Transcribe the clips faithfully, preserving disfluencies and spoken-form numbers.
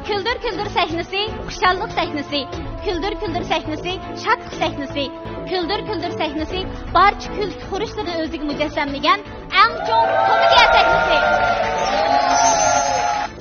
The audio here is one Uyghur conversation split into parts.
كۈلدۈر كۈلدۈر سەھنىسى، خۇشاللىق سەھنىسى. كۈلدۈر كۈلدۈر سەھنىسى، شادلىق سەھنىسى. كۈلدۈر كۈلدۈر سەھنىسى، بارچە كۈلكە خۇرۇچلىرىنى ئۆزىگە مۇجەسسەملىگەن ئەڭ چوڭ كومېدىيە سەھنىسى.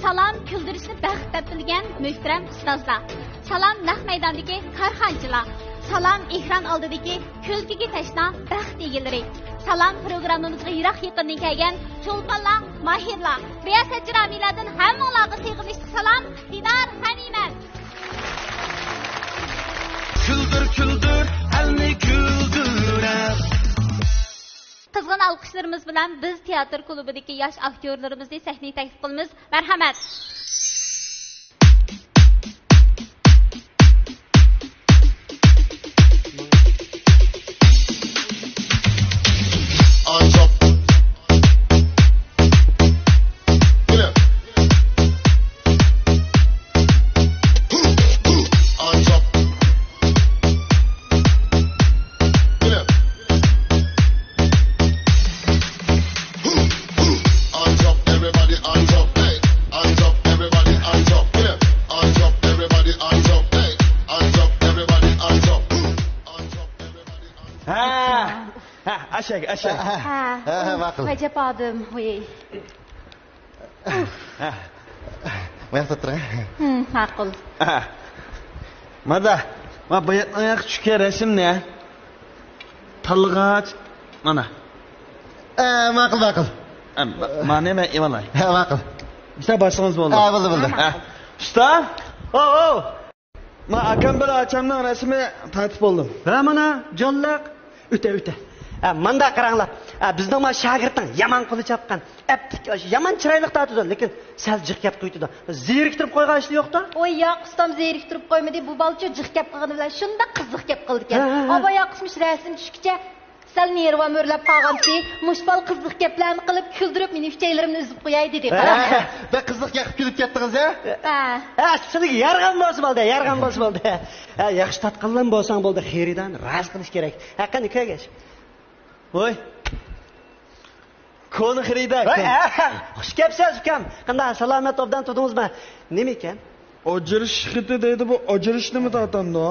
سالام، كۈلدۈرۈشنى بەخت دەپ بىلگەن مۆھتەرەم ئۇستازلار. سالام، نەق مەيداندىكى كارخانىچىلار. سالام، ئېكران ئالدىدىكى كۈلكىگە تەشنا بەخت ئىگىلىرى. سالام، پروگراممىمىزغا يىراق يېقىندىن كەلگەن چولپانلار، ماھىرلار، رىياسەتچى رامىيلەردىن ھەممىڭلارغا سىغىملىشلىق سالام، دىدار غەنىيمەت. كۈلدۈر، كۈلدۈر، ئەلنى كۈلدۈرەر. قىزغىن ئالقىشلىرىمىز بىلەن بىز تىياتىر كۇلۇبىدىكى ياش ئاكتيورلىرىمىزنى سەھنىگە تەكلىپ قىلىمىز. مەرھەمەت. ھە، ھە، ئاشاق، ئاشاق. ھە، ھە، ھە، ماقۇل. ئەجەب ئادەم، ۋىي. ھە. ماياقتا تۇرۇڭ. ھىم، ماقۇل. ھە. مادا، ما باياتنىڭ ياقى چۈشكەن رەسىمنى. تاللىغاچ، مانا. ئە، ماقۇل، ماقۇل. ئە، ما-، مانى مەن ئېۋالاي. ھە، ماقۇل. بىسە بارسىڭىز بولدى. ھە، بولدى، بولدى. ھە. ئۇستا. ئو، ئو. ما ئاكام بىلەن ئاچامنىڭ رەسىمى تارتىپ بولدۇم. ھە، مانا، جانلىق. ئۆتە، ئۆتە. ھە، ماندا قاراڭلار. ھە، بىزنىڭ ما شاگىرتنىڭ يامان قولى چاپقان. ئەپتىك، يامان چىرايلىق تارتىدۇ، لېكىن سەل جىق گەپ قويىدۇ. زېرىكتۈرۈپ قويغان ئىشى يوقتا؟ ۋوي ياق، ئۇستام زېرىكتۈرۈپ قويمىدى. بۇ بالىچۇ جىق گەپ قىلغىنى بىلەن شۇنداق قىزىق گەپ قىلىدىكەن. ھە، ھە، ھە. ئاۋاي ياقۇسمۇش رەسىم چۈشكىچە سەل نېرۋام ئۆرلەپ قالغانتى. مۇشۇ بال قىزىق گەپلەرنى قىلىپ، كۈلدۈرۈپ مېنى ئۈچەيلىرىمنى ئۈزۈپ قوياي دېدى. ھە، بەك قىزىق گەپ قىلىپ كەتتىڭىز ھە؟ ھە. ھە، سىلىگە يارىغان بولسا بولدى، يارىغان بولسا بولدى. ھە، ياخشى تارتقانلام بولساڭ بولدى، خېرىدارنى رازى قىلىش كېرەك. ھە، قېنى كۆرگەچ. ۋوي. كونا خېرىدار، ھە، كونا. ھە، خۇش كەپسىز، ئۇكام. قانداق، سالامەت، ئوبدان تۇردىڭىزمۇ؟ نېمە ئىكەن؟ ئاجرىشىش خېتى دەيدۇ، بۇ ئاجرىشىشنىمۇ تارتامدۇ؟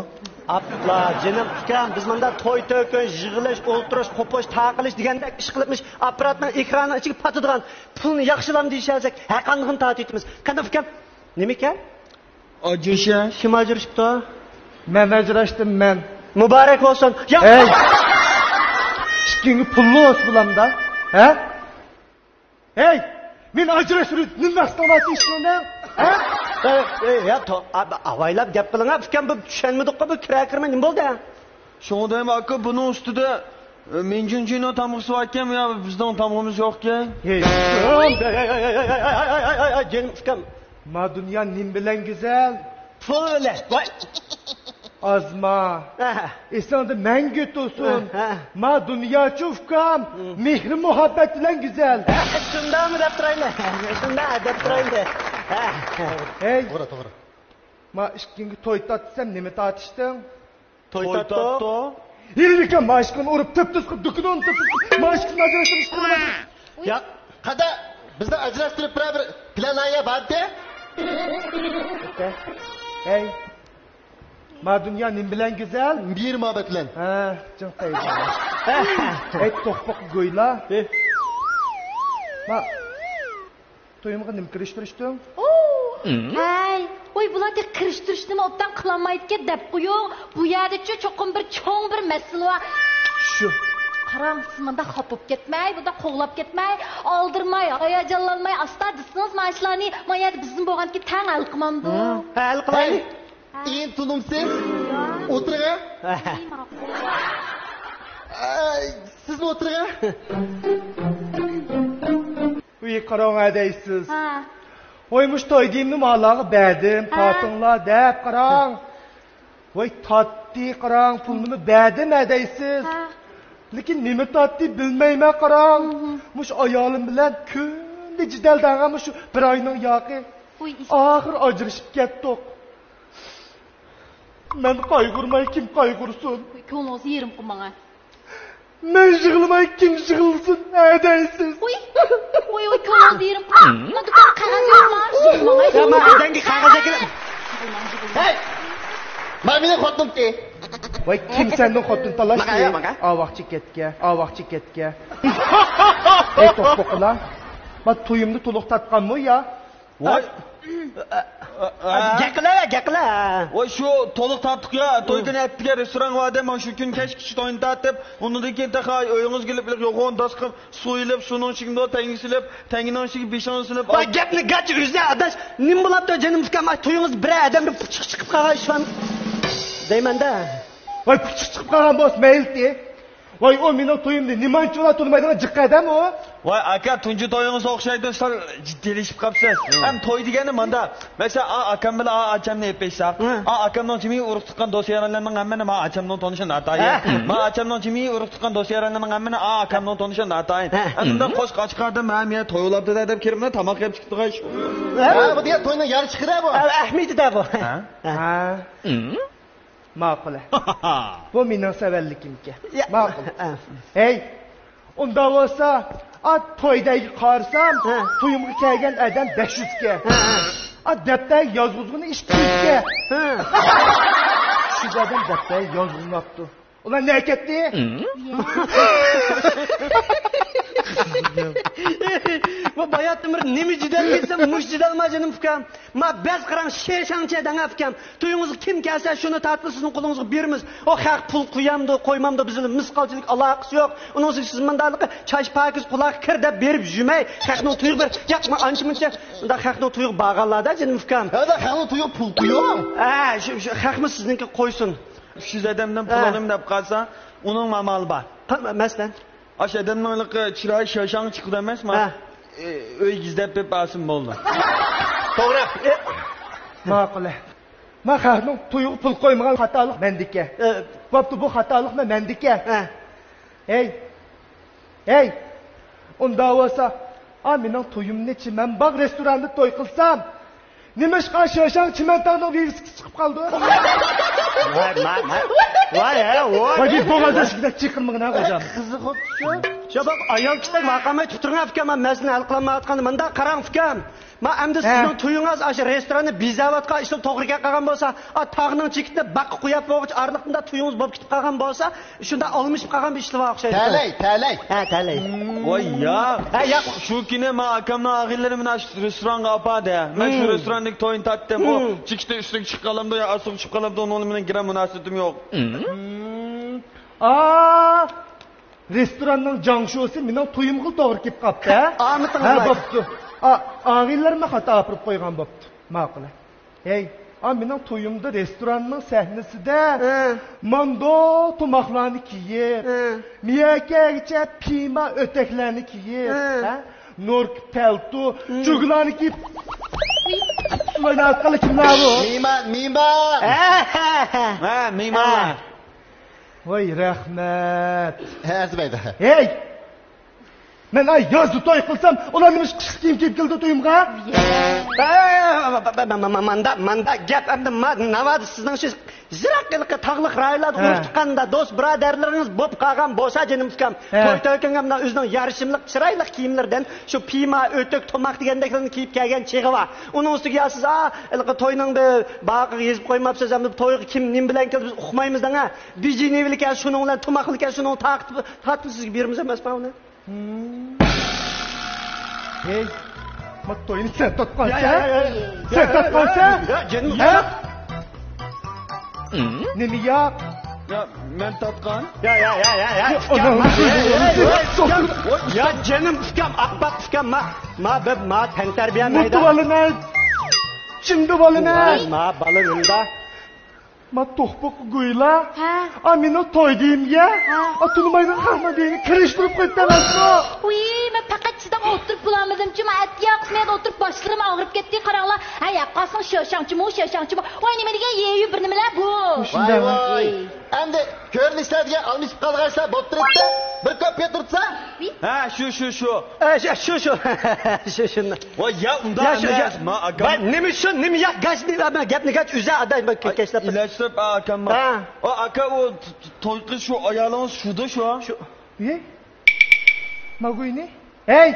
ئاپلا، جېنىم ئۇكام، بىز مۇندا توي تۆكۈن، يىغىلىش، ئولتۇرۇش، قوپۇش، تارقىلىش دېگەندەك ئىش قىلىپمىش، ئاپپاراتنىڭ ئېكرانىنىڭ ئىچىگە پاتىدىغان پۇلنى ياخشىلام دېيىشەلىسەك، ھەرقاندىقىنى تارتىۋېتىمىز. قېنى ئۇكام، نېمە ئىكەن؟ ئاجرىشە. كىم ئاجرىشىپتۇ؟ مەن ئاجراشتىم، مەن. مۇبارەك بولسۇن. يا! ھەي! ئىككىڭگە پۇللۇق بولامدا؟ ھە؟ ھەي! مېنى ئاجراشتۇرۇپ نېمە مەقسىتىڭ بار ئىشىڭنىڭ؟ ھە؟ ئەي، ئەي، يا، تو-، ئا-، ئاۋايلاپ گەپ قىلىڭا، ئۇكام، بۇ چۈشەنمىدۇققۇ، بۇ كىرا كىرمە نېمە بولدى؟ شۇڭا دەيمەن، ئاكا، بۇنىڭ ئۈستىدە، ئە، مىنجۇنجىنىڭ تامغىسى باركەن، يا بىزنىڭ تامغىمىز يوقكەن. ھېي. ھەي، ھەي، ھەي، جېنىم ئۇكام. ما دۇنيا نېمە بىلەن گۈزەل؟ پۇل بىلەن. ۋاي. ئازما. ھە. ئېسىڭدە مەڭگۈ تۇرسۇن. ھە. ما دۇنياچۇ ئۇكام، ھە، مېھرى مۇھەببەت بىلەن گۈزەل. ھە، شۇنداقمۇ دەپ تۇرايلى؟ شۇنداق دەپ تۇرايلى. ھە. ھەي. توغرا، توغرا. ما ئىككىڭگە توي تارت دېسەم، نېمە تارتىشتىڭ؟ توي تارتتۇق. ھېلىكى ماشىنىنى ئۇرۇپ، تۆپتۈس قىلىپ، دۇكىنىنى تۆپتۈس قىلىپ، ماشىنىنى ئاجراشتۇرۇش قىلمىدى. يا، قەدە، بىزنى ئاجراشتۇرۇپ بىرەر بىر پىلان لايىھە بارتى؟ ھەي، ما دۇنيا نېمە بىلەن گۈزەل؟ مېھىر مۇھەببەت بىلەن. ھە، جىڭ قەيدى. ھەي، توقپاق گويلا. ھە. ما تويۇمغا نېمە كىرىشتۈرۈشتۈڭ؟ ئوو، ھەي، ۋوي، بۇلار تېخى كىرىشتۈرۈشنىمۇ ئوبدان قىلالمايدىكەن دەپ قويۇڭ. بۇ يەردىچۇ چوقۇم بىر چوڭ بىر مەسىلە بار. شۇ. قاراڭ، سىز مۇنداق خاپا بولۇپ كەتمەي، بۇنداق قوغلاپ كەتمەي، ئالدىرىماي، ھاياجانلانماي، ئاستا دېسىڭىز، مانا شۇلارنى ما يەردە بىزنى بولغاندىكىن تەڭ ھەل قىلمامدۇ؟ ھە، ھەل قىلايلى. ھە. ئېيىم تونۇمسىز؟ يا. ئولتۇرغا. ھە. ئەي، ماراقلىق. ئەي، سىزمۇ ئولتۇرغا. ۋىي، قاراڭ ھەدەيسىز. ھە. ۋاي، مۇشۇ توي دېيىمنى ماھاللارغا بەردىم، ھە، تارتىڭلار دەپ قاراڭ. ۋاي، تارتتى، قاراڭ، پۇلنىمۇ بەردىم ھەدەيسىز. ھە. لېكىن نېمە تارتتى بىلمەيمەن، قاراڭ. مم. مۇشۇ ئايالىم بىلەن كۈندە جېدەلدەنگەن مۇشۇ بىر ئاينىڭ ياقى. ۋاي، ئىش- ئاخىر ئاجرىشىپ كەتتۇق. مەن قايغۇرماي كىم قايغۇرسۇن؟ ۋاي، كۆڭلىڭىزنى يېرىم قىلماڭ ھە. مەن يىغلىماي كىم يىغلىسۇن، ھەدەيسىز. ۋاي، ۋاي، ۋاي، كۆڭلىڭىزنى يېرىم قىلماڭ. ما دۇكان قەغەز يوقما؟ يىغلىماڭ ھە. يا، ما ئادەمگە قەغەز ئەكىلىپ، مېنىڭ خوتۇنۇمتى. ۋاي، كىم سەندىن خوتۇن تالاشتى؟ ماڭا، ماڭا. ئاۋاقچى كەتكە، ئاۋاقچى كەتكە. ئەي، توقبوقىلار. ما تويۇمنى تولۇق تارتقانمۇ يا؟ ۋاي. گەقلە، گەقلە. ۋاي، شۇ تولۇق تارتتۇق يا. توي كۈنى ئەتىگە رېستورانغا باردىم. مانا شۇ كۈن كەچكىچە توينى تارتىپ، ئۇنىڭدىن كېيىن تېخى ئۆيىڭىزگە كېلىپ، يوغان داس قىلىپ، سۇ ئېلىپ، سۇنىڭ ئىچىگە تەڭگە سېلىپ، تەڭگىنىڭ ئىچىگە بېشىڭىزنى سېلىپ، ۋاي، گەپنى گاچ ئۈزە، ئاداش. نېمە بولاپتۇ، جېنىم ئۇكام؟ ئاي، تويىڭىز بىرەر ئادەمگە پۇچۇق چىقىپ قالغان ئىش بارمۇ؟ دەيمەن-دە. ۋاي، پۇچۇق چىقىپ قالغان بولسا مەيلىتى. ۋاي، ئۇ مېنىڭ تويۇمنى نېمانچىۋالا تونۇمايدىغان جىق ئادەم ئۇ. ۋاي، ئاكا، تۇنجى تويىڭىز ئوخشايدۇ، سەل جىددىيلىشىپ قاپسىز. ھەم توي دېگەننى ماندا، مەسىلەن، ئا ئاكام بىلەن ئا ئاچامنى ئېلىپ بېرساق، ئا ئاكامنىڭ جىمى ئۇرۇق تۇغقان دوست يارەنلىرىنىڭ ھەممىنى ما ئاچامنىڭ تونۇشى ناتايىن. ما ئاچامنىڭ جىمى ئۇرۇق تۇغقان دوست يارەنلىرىنىڭ ھەممىنى ئا ئاكامنىڭ تونۇشى ناتايىن. ئەمدى قوش قاچقاردىن مەن يە توي بولاپتۇ دەپ كىرىپ تاماق يەپ چىقتىغان ئىش. ھە، بۇ دېگەن توينىڭ يارىشى كىرە بۇ. ئەھمىيىتى دە بۇ. ھە؟ ھە. ماقۇل. بۇ مېنىڭ سەۋەنلىكىمكەن. يا. ماقۇل. ھە. ھەي، ئۇنداق بولسا، ئا، تويدا قارىسام، ھە. تويۇمغا كەلگەن ئادەم بەش يۈزكەن. ھە، ھە. ئا، دەپتەر يازغۇزغىنى ئىككى يۈزكەن. ھە. شۇ ئادەم دەپتەر يازغۇزماپتۇ. ئۇلار نەگە كەتتى؟ بۇ باياتتىن بېرى نېمە جېدەل دېسەم، مۇشۇ جېدەلما، جېنىم ئۇكام. ما بەس قاراڭ، شېشاڭچە دەڭە ئۇكام. تويىڭىزغا كىم كەلسە، شۇنى تارتىپ سىزنىڭ قولىڭىزغا بېرىمىز. ئۇ خەق پۇل قويامدۇ، قويمامدۇ، بىز بىلەن مىسقالچىلىك ئالاقىسى يوق. ئۇنىڭ ئۈچۈن سىز مۇنداقلىقى چاچ پاكىز قۇلاققا كىر دەپ بېرىپ يۈرمەي، خەقنىڭ تويىغا بېرىپ، ياق، ما ئانچە مۇنچە، مۇنداق خەقنىڭ تويىغا بارغانلاردا، جېنىم ئۇكام. ھەدە خەقنىڭ تويىغا پۇل قويۇڭ. ھە، شۇ، شۇ خەقمۇ سىزنىڭكى قويسۇن. ئۈچ يۈز ئادەمدىن پۇل ھە. ئالىمەن دەپ قالسا، ئۇنىڭ ئامالى بار. قا-، مەسىلەن؟ ئاشۇ ئادەمنىڭ ھېلىقى چىرايى شاشاڭ چىقىدۇ ئەمەسمۇ؟ ھە. ئۆيگە ئىزدەپ بېرىپ ئالسىمۇ بولىدۇ. توغرا. ماقۇل. ما خەقنىڭ تويىغا پۇل قويمىغان خاتالىق مەندىكى. ئە. بوپتۇ، بۇ خاتالىقمۇ مەندىكى. ھە. ھەي. ھەي. ئۇنداق بولسا، ئا، مېنىڭ تويۇمنى چىمەنباغ رېستورانىدا توي قىلسام، نېمىشقا شېشاڭ چىمەنتاغنىڭ ۋىۋىسكىسى چىقىپ قالدى؟ ۋاي، ما، ما. ۋاي، ھە، ۋاي. ۋاي، بىر بوغازداش كېدەك چىقىرمىغىن ھە، خوجام. قىزىق خوتۇن. شۇ باق، ئايال كىشىدەك ۋارقىرىماي تۇرۇڭ ئۇكام، مەن مەسىلىنى ھەل قىلالمايۋاتقاندا مۇنداق قاراڭ ئۇكام. ما ئەمدى ھە. سىزنىڭ تويىڭىز ئاشۇ رېستوراننى بېزەۋاتقان ئىشلار توغرا كەپ قالغان بولسا، ئا، تاغنىڭ چېكىتىنى باغقا قويۇپ بولغۇچە ئارىلىقتا تويىڭىز بولۇپ كېتىپ قالغان بولسا، شۇنداق ئالمىشىپ قالغان بىر ئىشلار بار ئوخشايدۇ. تەلەي، تەلەي. ھە، تەلەي. ۋاي يا. ھە، ياق. شۇ كۈنى ما ئاكامنىڭ ئاغىنىلىرى مېنى ئاشۇ رېستورانغا ئاپاردى. مەن شۇ رېستوراننىڭ تويىنى تارتتىم. ئۇ چېكىتى ئۈستىگە چىقىپ قالامدۇ يا ئاستىغا چۈشۈپ قالامدۇ، ئۇنىڭ بىلەن مېنىڭ گىرەم مۇناسىۋىتىم يوق. ئا، رېستوراننىڭ جاڭشۇسى مېنىڭ تويۇمغىلا توغرا كېلىپ قاپتۇ، ھە؟ ئامىتىڭىز ھە، بار. بوپتۇ. ئا، ئاغىنىلىرىمنى خاتا ئاپىرىپ قويغان بوپتۇ. ماقۇل. ھەي، ئا، مېنىڭ تويۇمدا رېستوراننىڭ سەھنىسىدە ھە. ماندو تۇماقلارنى كىيىپ، ھە. مىيەكەگىچە پىما ئۆتەكلەرنى كىيىپ، ھە. ھە؟ نوركا پەلتو، ھىم. جۇگىلارنى كىيىپ، ئويناۋاتقانلار كىملەر بۇ؟ مېھمان، مېھمان. ھە، ھە، ھە. ھە، مېھمانلار. ھە. ۋاي، رەھمەت. ھە، ئەرزىمەيدۇ. ھەي! مەن ئاي يازدا توي قىلسام، ئۇلار نېمىشقا قىشلىق كىيىم كىيىپ كېلىدۇ تويۇمغا؟ ئە، ماندا، ماندا گەپ ئەمدى، ما-، ناۋادا سىزنىڭ شۇ يىراق ھېلىقى تاغلىق رايونلاردا ھە. ئۇرۇش تۇغقاندا دوست بۇرادەرلىرىڭىز بولۇپ قالغان بولسا، جېنىم ئۇكام، ھە. توي تۆكۈڭگە مۇنداق ئۆزىنىڭ يارىشىملىق، چىرايلىق كىيىملىرىدىن شۇ پىما، ئۆتۈك، تۇماق دېگەندەكلەرنى كىيىپ كەلگەن چېغى بار. ئۇنىڭ ئۈستىگە يا سىز، ئا، ھېلىقى توينىڭ بىر باغىغا يېزىپ قويماپسىز، ئەمدى تويغا كىم نېمە بىلەن كېلىدۇ، بىز ئۇقمايمىز دەڭە. بىجىنى بىلكەن شۇنىڭ بىلەن، تۇماق بىلكەن شۇنىڭ تارتىپ، تارتىپ سىزگە بېرىمىز ئەمەسمۇ ئۇنى؟ ھىم. ھەي، ما توينى سەن تارتقانسەن؟ يا، يا، يا، يا. سەن تارتقانسەن؟ يا، جېنىم. يا. نېمە يا؟ يا، مەن تارتقان. يا، يا، يا، يا، يا. يا، ئۇكام، ئانام ما، سۆزى يا، يا، بولمىسا، يا، سوقۇپ. يا، جېنىم ئۇكام، ئاقپاق ئۇكام، ما، ما، بىر، ما، تەنتەربىيە مەيدان. مۇتۇ بالىمەن. چىندۇ بالىمەن. ۋاي، ما، بالىنىمدا. ما توخپۇق گۇيلا. ھە. ئا، مېنىڭ توي دېيىمگە. ھە. ئا، تونۇمايدىغان خەقنىڭ دېيىنى كىرىشتۈرۈپ قويۇپتۇ ئەمەسمۇ؟ ۋۇي، مەن پەقەت چىداپ ئولتۇرۇپ بولالمىدىم. جۇما ئەتىياق مەن ئولتۇرۇپ باشلىرىم ئاغرىپ كەتتى. قاراڭلار، ھە، يەپ قالسىڭ شېشاڭچىمۇ، شېشاڭچىمۇ. ۋاي، نېمە دېگەن يېيۇ بىر نېمىلەر بۇ؟ ۋاي، ۋاي. ئەمدى كۆرۈنۈشلەر دېگەن ئالمىشىپ قالغان ئىشلار بولۇپ تۇرۇپتۇ. بىر كۆپ كەتتۈرۈپسەن. ھە، شۇ، شۇ، شۇ. ئە، شۇ، شۇ، شۇ. شۇ، شۇ. ۋاي، يا، ئۇنداق يا، شۇ، ئەمەس. يا. ما، ئاكام. ۋاي، نېمە شۇ، نېمە يا، گاش، نېمە، گەپنى گەپ ئۈزە، ئاداش، بىر ئاي، كەچلەپ. ئىلەشتۈرۈپ، ئاكام. ھە. ئا، ئاكا، ئۇ ت-، ت-، توي قىز شۇ ئايالىڭىز شۇدا شۇ. شۇ. ئى؟ ماگۇينى؟ ھەي!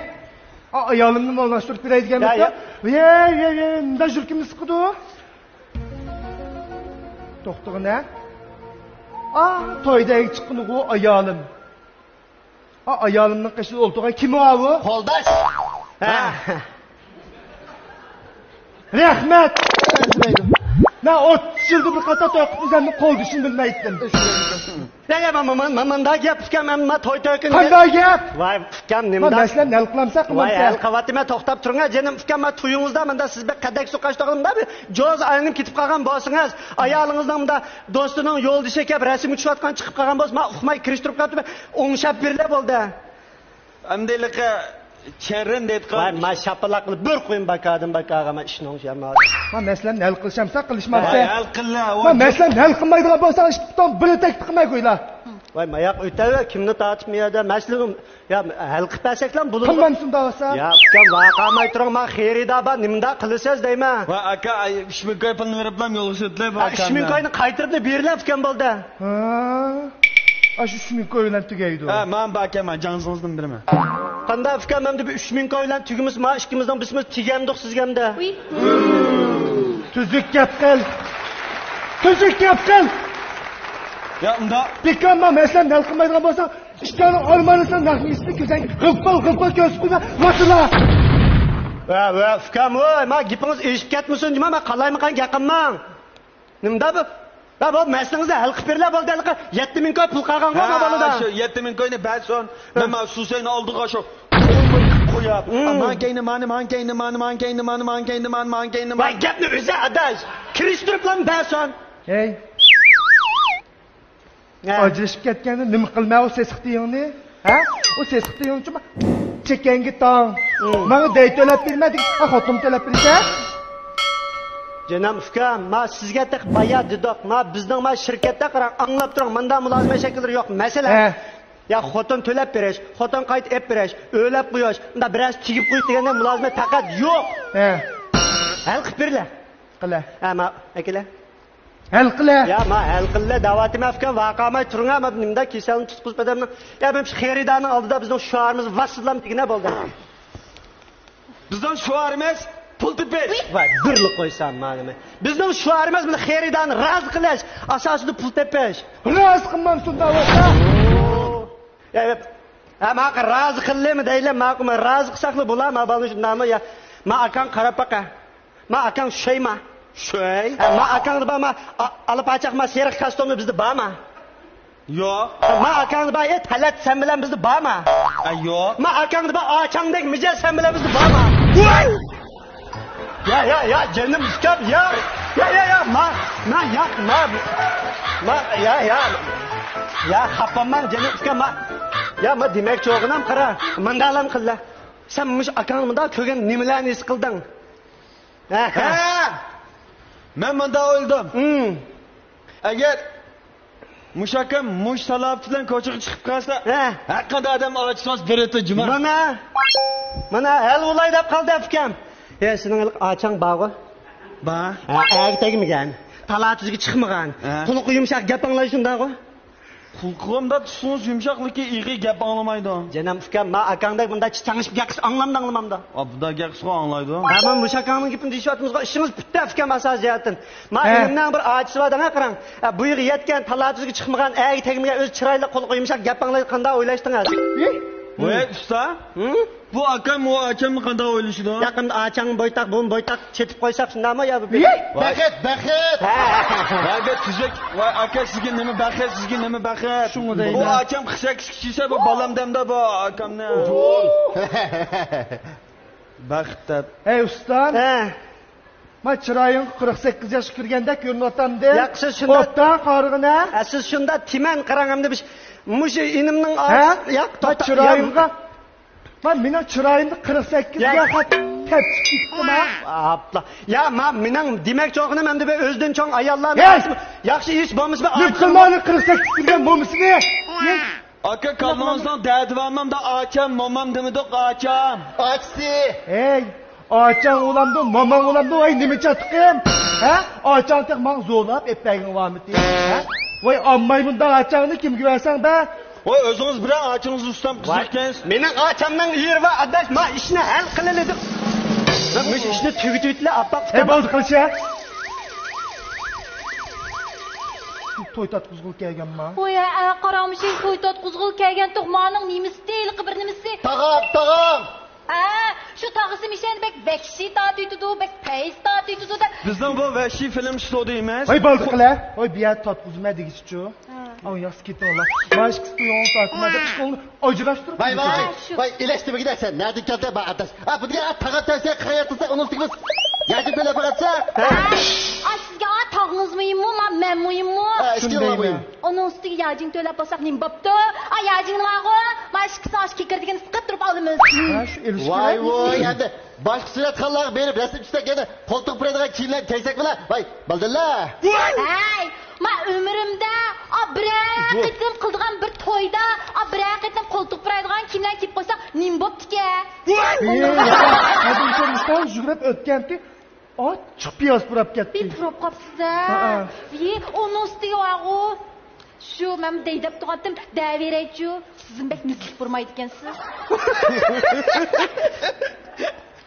ئا، ئايالىمنى مولاشتۇرۇپ بېرەي دېگەن يا، بولسا. يا. ۋەي، ۋەي، ۋەي، مۇنداق يۈرىكىمنى سىقىدۇ. توختىغىن ھە. ئا، تويدا ئەگە چىققىنىغۇ ئايالىم. ئا، ئايالىمنىڭ قېشىدا ئولتۇرغان كىم ئاۋۇ؟ قولداش. ھە. رەھمەت. مەن ئوتتۇز يىلدا بىر قېتىم توي قىلىپ ئۆزۈمنىڭ قولدىشىنى بىلمەيتتىم. يا، يا، ما، ما، ما، ما، مۇنداق گەپ ئۇكام، ئەمما توي تۆكۈن. قانداق گەپ؟ ۋاي ئۇكام، ما، نېمىداق؟ مەسىلەن ھەل قىلامسەن، ۋاي قىلمامسەن؟ ھەل قىلىۋاتىمەن، توختاپ تۇرۇڭ جېنىم ئۇكام، ما تويىڭىزدا مۇندا سىز بىر قەدەك سۇ قاشتۇرغىنىمدا بىر جوز ئايلىنىپ كېتىپ قالغان بولسىڭىز، ئايالىڭىزنىڭ مۇندا دوستىنىڭ يولدىشى كەپ رەسىمگە چۈشۈۋاتقان چىقىپ قالغان بولسا، ما ئۇقماي كىرىشتۈرۈپ قېتىپ ئوڭشاپ بېرىلە بولدى. ئەمدىلىكى چېرىن دەيدىغان. ۋاي، ما شاپىلاق قىلىپ بىر قويۇم باكادىن باكاغا، ما ئىشنىڭ يامىسى. ما مەسىلەنى ھەل قىلىشامسا قىلىشمامسا؟ ۋاي، ھەل قىللا، ما ۋاي. مەسىلەنى ھەل قىلمايدىغان بولساڭ، ئىشتىن بىر تەكلىپ قىلماي قويلا. ۋاي، ماياق ئۆتەۋەر، كىمنى تارتىپ مۇ يەردە مەسىلىنى يا ھەل قىلىپ بەرسەكلا بولىدۇ. قىلمامسىز دەۋاتسا؟ يا ئۇكام، ۋارقىرىماي تۇرۇڭ، ما خېرىدار بار، نېمىنداق قىلىسىز دەيمەن. ۋاي ئاكا، ئاي، ئۈچ مىڭ كوي پۇلنى بېرىپلا يولغا سېتىلىپ. ئۈچ مىڭ كوينى قايتۇرۇپ بېرىلە ئۇكام بولدى. ھا؟ ئاشۇ ئۈچ مىڭ كوي بىلەن تۈگەيدۇ. ھە، مانا بار ئىكەن، مانا جاڭزىڭىزدىن بېرىمەن. قانداق ئۇكام، ئەمدى بۇ ئۈچ مىڭ كوي بىلەن تۈگىمىسە، ما ئىككىمىزنىڭ بىسىمىز تېگەمدۇق سىزگە ئەمدى. تۈزۈك گەپ قىل. تۈزۈك گەپ قىل. يا، ئۇنداق. بىكار ما مەسىلەنى ھەل قىلمايدىغان بولساڭ، ئىشتاننىڭ ئارمانىسىنىڭ نەق مېيىسىنى كۆزەڭگە غىپپىل غىپپىل كۆرسىتىپ قويما، ۋاتىلا. ۋە، ۋە، ئۇكام، ۋوي، ما گېپىڭىز ئېشىپ كەتمىسۇن، جۇما، ما قالايمىقان گەپ قىلماڭ. نېمىدا بۇ؟ ۋە، بۇ مەسىلىڭىزنى ھەل قىلىپ بېرىلە بولدى، ھېلىقى يەتتە مىڭ كوي پۇل قالغانغۇ، ھە، ما بالىدا. شۇ يەتتە مىڭ كوينى بەرسۇن. مەن ما سۇسەينى ئالدىغا شۇ قويماي قويۇپ. مم. ماڭكەينى مانى، ماڭكەينى مانى، ماڭكەينى مانى، ماڭكەينى مانى، ماڭكەينى مانى. ۋاي، گەپنى ئۆزى ئاداش. كىرىشتۈرۈپلا بەرسۇن. ھەي. ھە. ئاجرىشىپ كەتكەندە نېمە قىلمە ئۇ سېسىقتىيىڭنى؟ ھە؟ ئۇ سېسىقتىيىڭنى چېكەڭگە تاڭ. مم. ماڭا دەي تۆلەپ بېرىمە دېگەن، ھە، خوتۇن تۆلەپ بېرىسە؟ جېنىم ئۇكام، ما سىزگە تېخى بايا دېدۇق. ما بىزنىڭ ما شىركەتتە قاراڭ، ئاڭلاپ تۇرۇڭ، مۇنداق مۇلازىمەت شەكىللىرى يوق. مەسىلەن، ھە. يا خوتۇن تۆلەپ بېرىش، خوتۇن قايتا ئېلىپ بېرىش، ئۆيلەپ قويۇش، مۇنداق بىرەرسى تېگىپ قويۇش دېگەندەك مۇلازىمەت پەقەت يوق. ھە. ھەل قىلىپ بېرىلە. قىلە. ھە، ما، ئەكېلە. ھەل قىلە. يا، ما ھەل قىلە دەۋاتىمەن ئۇكام، ۋارقىرىماي تۇرۇڭ، ما نېمىدە كېسەلنى تۇتقۇزۇپ ئادەمنىڭ. يا، مېنىڭ شۇ خېرىدارنىڭ ئالدىدا بىزنىڭ شوئارىمىز ۋاسسىلام دېگىنە بولدى. بىزنىڭ شوئارىمىز پۇل تېپىش. ۋاي، بىرلا قويسام مانا. بىزنىڭ شوئارىمىز مانا خېرىدارنى رازى قىلىش، ئاساسىدا پۇل تېپىش. رازى قىلمامسۇن دەۋاتسا. يا، يا، ھە، ماقۇل، رازى قىلىمەن دەيلى، ماقۇل، ما رازى قىلساقلا بولا، ما بالىنى شۇنداقمۇ، يا، ما ئاكاڭ قاراپ باقە. ما ئاكاڭ شۇيما؟ شۇي. ھە، ما ئاكاڭدا بارما؟ ئا-، ئالا پاچاق ما سېرىق كاستيۇمى بىزدە بارما؟ يوق. ما ئاكاڭدا بار، ئى، تەلەت سەن بىلەن بىزدە بارما؟ ئە، يوق. ما ئاكاڭدا بار، ئاچاڭدەك مىجەز سەن بىلەن بىزدە بارما؟ ۋاي! يا، يا، يا، جېنىم ئۇكام، يا. يا، يا، يا، ما، ما، يا، ما، ما، يا، يا. يا، خاپا بولماڭ، جېنىم ئۇكام، ما. يا، ما، دېمەكچى بولغىنىم، قارا، مۇنداقلام قىللا. سەن مۇشۇ ئاكاڭنى مۇنداق كۆرگەن نېمىلەرنى ھېس قىلدىڭ؟ ھە. ھە. مەن مۇنداق ئويلىدىم. ھىم. ئەگەر مۇشۇ ئاكام مۇشۇ سالاپىتى بىلەن كوچىغا چىقىپ قالسا، ھە، ھەرقانداق ئادەم ئاچىسىماس بېرىدۇ جۇما. مانا، مانا ھەل بولاي دەپ قالدى ئۇكام. ھە، سېنىڭ ھېلىقى ئاچاڭ بارغۇ؟ بار. ھە، ئەرگە تەگمىگەن، تالا-تۈزگە چىقمىغان، ھە، قۇلىقى يۇمشاق، گەپ ئاڭلايدۇ شۇنداقغۇ؟ قۇلىقىمدا تۇتسىڭىز يۇمشاقلىكى ئېغىر، گەپ ئاڭلىمايدۇ. جېنىم ئۇكام، ما ئاكاڭدەك بۇنداق چىچاڭشىپ گەپ قىلسا ئاڭلامدۇ، ئاڭلىمامدۇ؟ ئا، بۇنداق گەپ قىلسا ئاڭلايدۇ. ھە، مانا مۇشۇ ئاكاڭنىڭ گېپىنى دېيىشىۋاتىمىزغۇ، ئىشىڭىز پۈتتى ئۇكام ئاساسىي جەھەتتىن. ما، ھە، ئىنىمنىڭ بىر ئاچىسى بار دەڭە، قاراڭ. ھە، بۇ يەرگە يەتكەن، تالا-تۈزگە چىقمىغان، ئەرگە تەگمىگەن، ئۆزى چىرايلىق، قۇلىقى يۇمشاق، گەپ ئاڭلايدۇ، قانداق ئويلاشتىڭىز؟ ھە؟ ۋاي ئۇستا. ھىم؟ بۇ ئاكام، ئۇ ئاچامنى قانداق ئويلىشىدۇ؟ ياقىندا ئاچاڭ بويتاق، بۇمۇ بويتاق چېتىپ قويساق شۇنداقمۇ يا بۇ؟ ۋاي. بەخت، بەخت! ھە. ۋاي بەك تۈزۈك. ۋاي ئاكا، سىزگە نېمە بەخت، سىزگە نېمە بەخت. شۇڭا دەيمەن. بۇ ئاچام قىرىق سەككىز كىشى دېسە، بۇ بالام دەمدە بۇ ئاكامنى. بەخت دەپ. ھەي ئۇستام. ھە. ما چىرايىڭغا قىرىق سەككىز ياشقا كىرگەندەك كۆرۈنۈۋاتامدۇ. ياق، سىز شۇنداق. ئوبدان قارىغىنا. ھە، سىز شۇنداق تىمەن قاراڭ ئەمدى بىش-، مۇشۇ ئىنىمنىڭ ھە؟ ئاچىسى، ياق، ما توختا، چىرايىڭغا. ما مېنىڭ چىرايىمدا قىرىق سەككىز يا. ياخا تەپچىك چىقتىما؟ ئاپلا. يا، ما مېنىڭ دېمەكچى بولغىنىم ئەمدى بىر ئۆزىدىن چوڭ ئاياللارنىڭ ھەي! ئارىسىدا ياخشى ئىش بولمىسا بىر نېمە ئاچىسى قىلمايلى قىرىق سەككىز كىرگەن مومىسىنى؟ ئاكا، كاللاڭىزنىڭ دەردى بارمۇ ئۇندا؟ ئاچام، مومام دېمىدۇق، ئاچام. ئاچىسى. ھەي، ئاچاڭ بولامدۇ، موماڭ بولامدۇ، ۋاي نېمە چاتىقىم؟ ھە؟ ئاچاڭ تېخى ماڭا زورلاپ ئېلىپ بەرگىنى بارمىتى؟ ھە؟ ۋاي ئالمايمۇ ئۇنداق ئاچاڭنى، كىمگە بەرسەڭ بەر. ۋاي ئۆزىڭىز بېرىڭ ئاچىڭىزنى ئۇستام، قىزىق ئىكەنسىز. مېنىڭ ئاچامنىڭ يېرى بار ئاداش، ما ئىشنى ھەل قىلىلى دەپ. مەن مۇشۇ ئىشنى تۈگىتىۋېتىلى ئاپپاق ھەي، ئۇكام. بولدى قىلچە. توي تارتقۇزغىلى كەلگەنما؟ ۋاي، ھە، قاراڭمۇ، شۇ توي تارتقۇزغىلى كەلگەن توق، مانىڭ نېمىسى، ھېلىقى بىر نېمىسى. تاغام، تاغام! ھە، شۇ تاغىسى مىشەنى بەك ۋەھشىي تارتىۋېتىدۇ، بەك پەيز تارتىۋېتىدۇ دەپ. بىزنىڭ بۇ ۋەھشىي فىلىم ئىستۇدىيىمىز. ۋاي، بالدۇرقىلە! ۋاي، بۇ يەردە تارتقۇزما دېگۈچىچۇ. ھە. ئاڭ ياخشى كېتىڭلار. مانا ئىككىسى تويۇڭ تارتىما دەپ ئىككىڭلار ئاجراشتۇرۇپ ۋاي، ۋاي، كېتىڭلار. ۋاي، ئىلەشتىمىگىنە سەن نەدىن كەلدى، ما ئاداش؟ ئا، بۇنىڭغا تاغا تەۋسىيە قىلغان ياتسا، ئۇنىڭ ئۈستىگە بىز ياجىپ بىلەن باراتسا. ھە؟ ئا، سىزگە ئا تاغىڭىزمۇ مۇھىممۇ، ما مەنمۇ مۇھىممۇ؟ ھە، ئىككىڭلار مۇھىم. ئۇنىڭ ئۈستىگە ياجىڭ تۆلەپ بولساق نېمە بوپتۇ؟ ئا، ياجىڭ نېمە بارغۇ؟ ما ئىككىسىنىڭ ئاشۇ كېكىردىكىنى سىقىپ تۇرۇپ ئالىمىز. ھە، شۇ ئېلىش ۋاي، كېرەك. ۋاي، ئەمدى باشقا سۈرەتخانىلارغا بېرىپ رەسىم چۈشسەك، يەنە قولتۇق پۇرايدىغان كىيىملەرنى كىيسەك بولا. ۋاي، بالدۇرلا. ھەي، ما ئۆمرۈمدە، ئا، بىرەر قېتىم قىلىدىغان بىر تويدا، ئا، بىرەر قېتىم قولتۇق پۇرايدىغان كىيىملەرنى كىيىپ قويساق نېمە بوپتىكەن؟ ئېي، ھەدىم كۆرمىسەڭ يۈگۈرۈپ ئۆتكەنتى. ئاچچىق پىياز پۇراپ كەتتى. بىر پۇراپ قاپسىز-ھە. ھەئە. ۋىي، ئۇنىڭ ئۈستىگە بارغۇ. شۇ، مەن دەي دەپ تۇرغانتىم، دەۋېرەيچۇ. سىزمۇ بەك مىسلىك پۇرمايدىكەنسىز.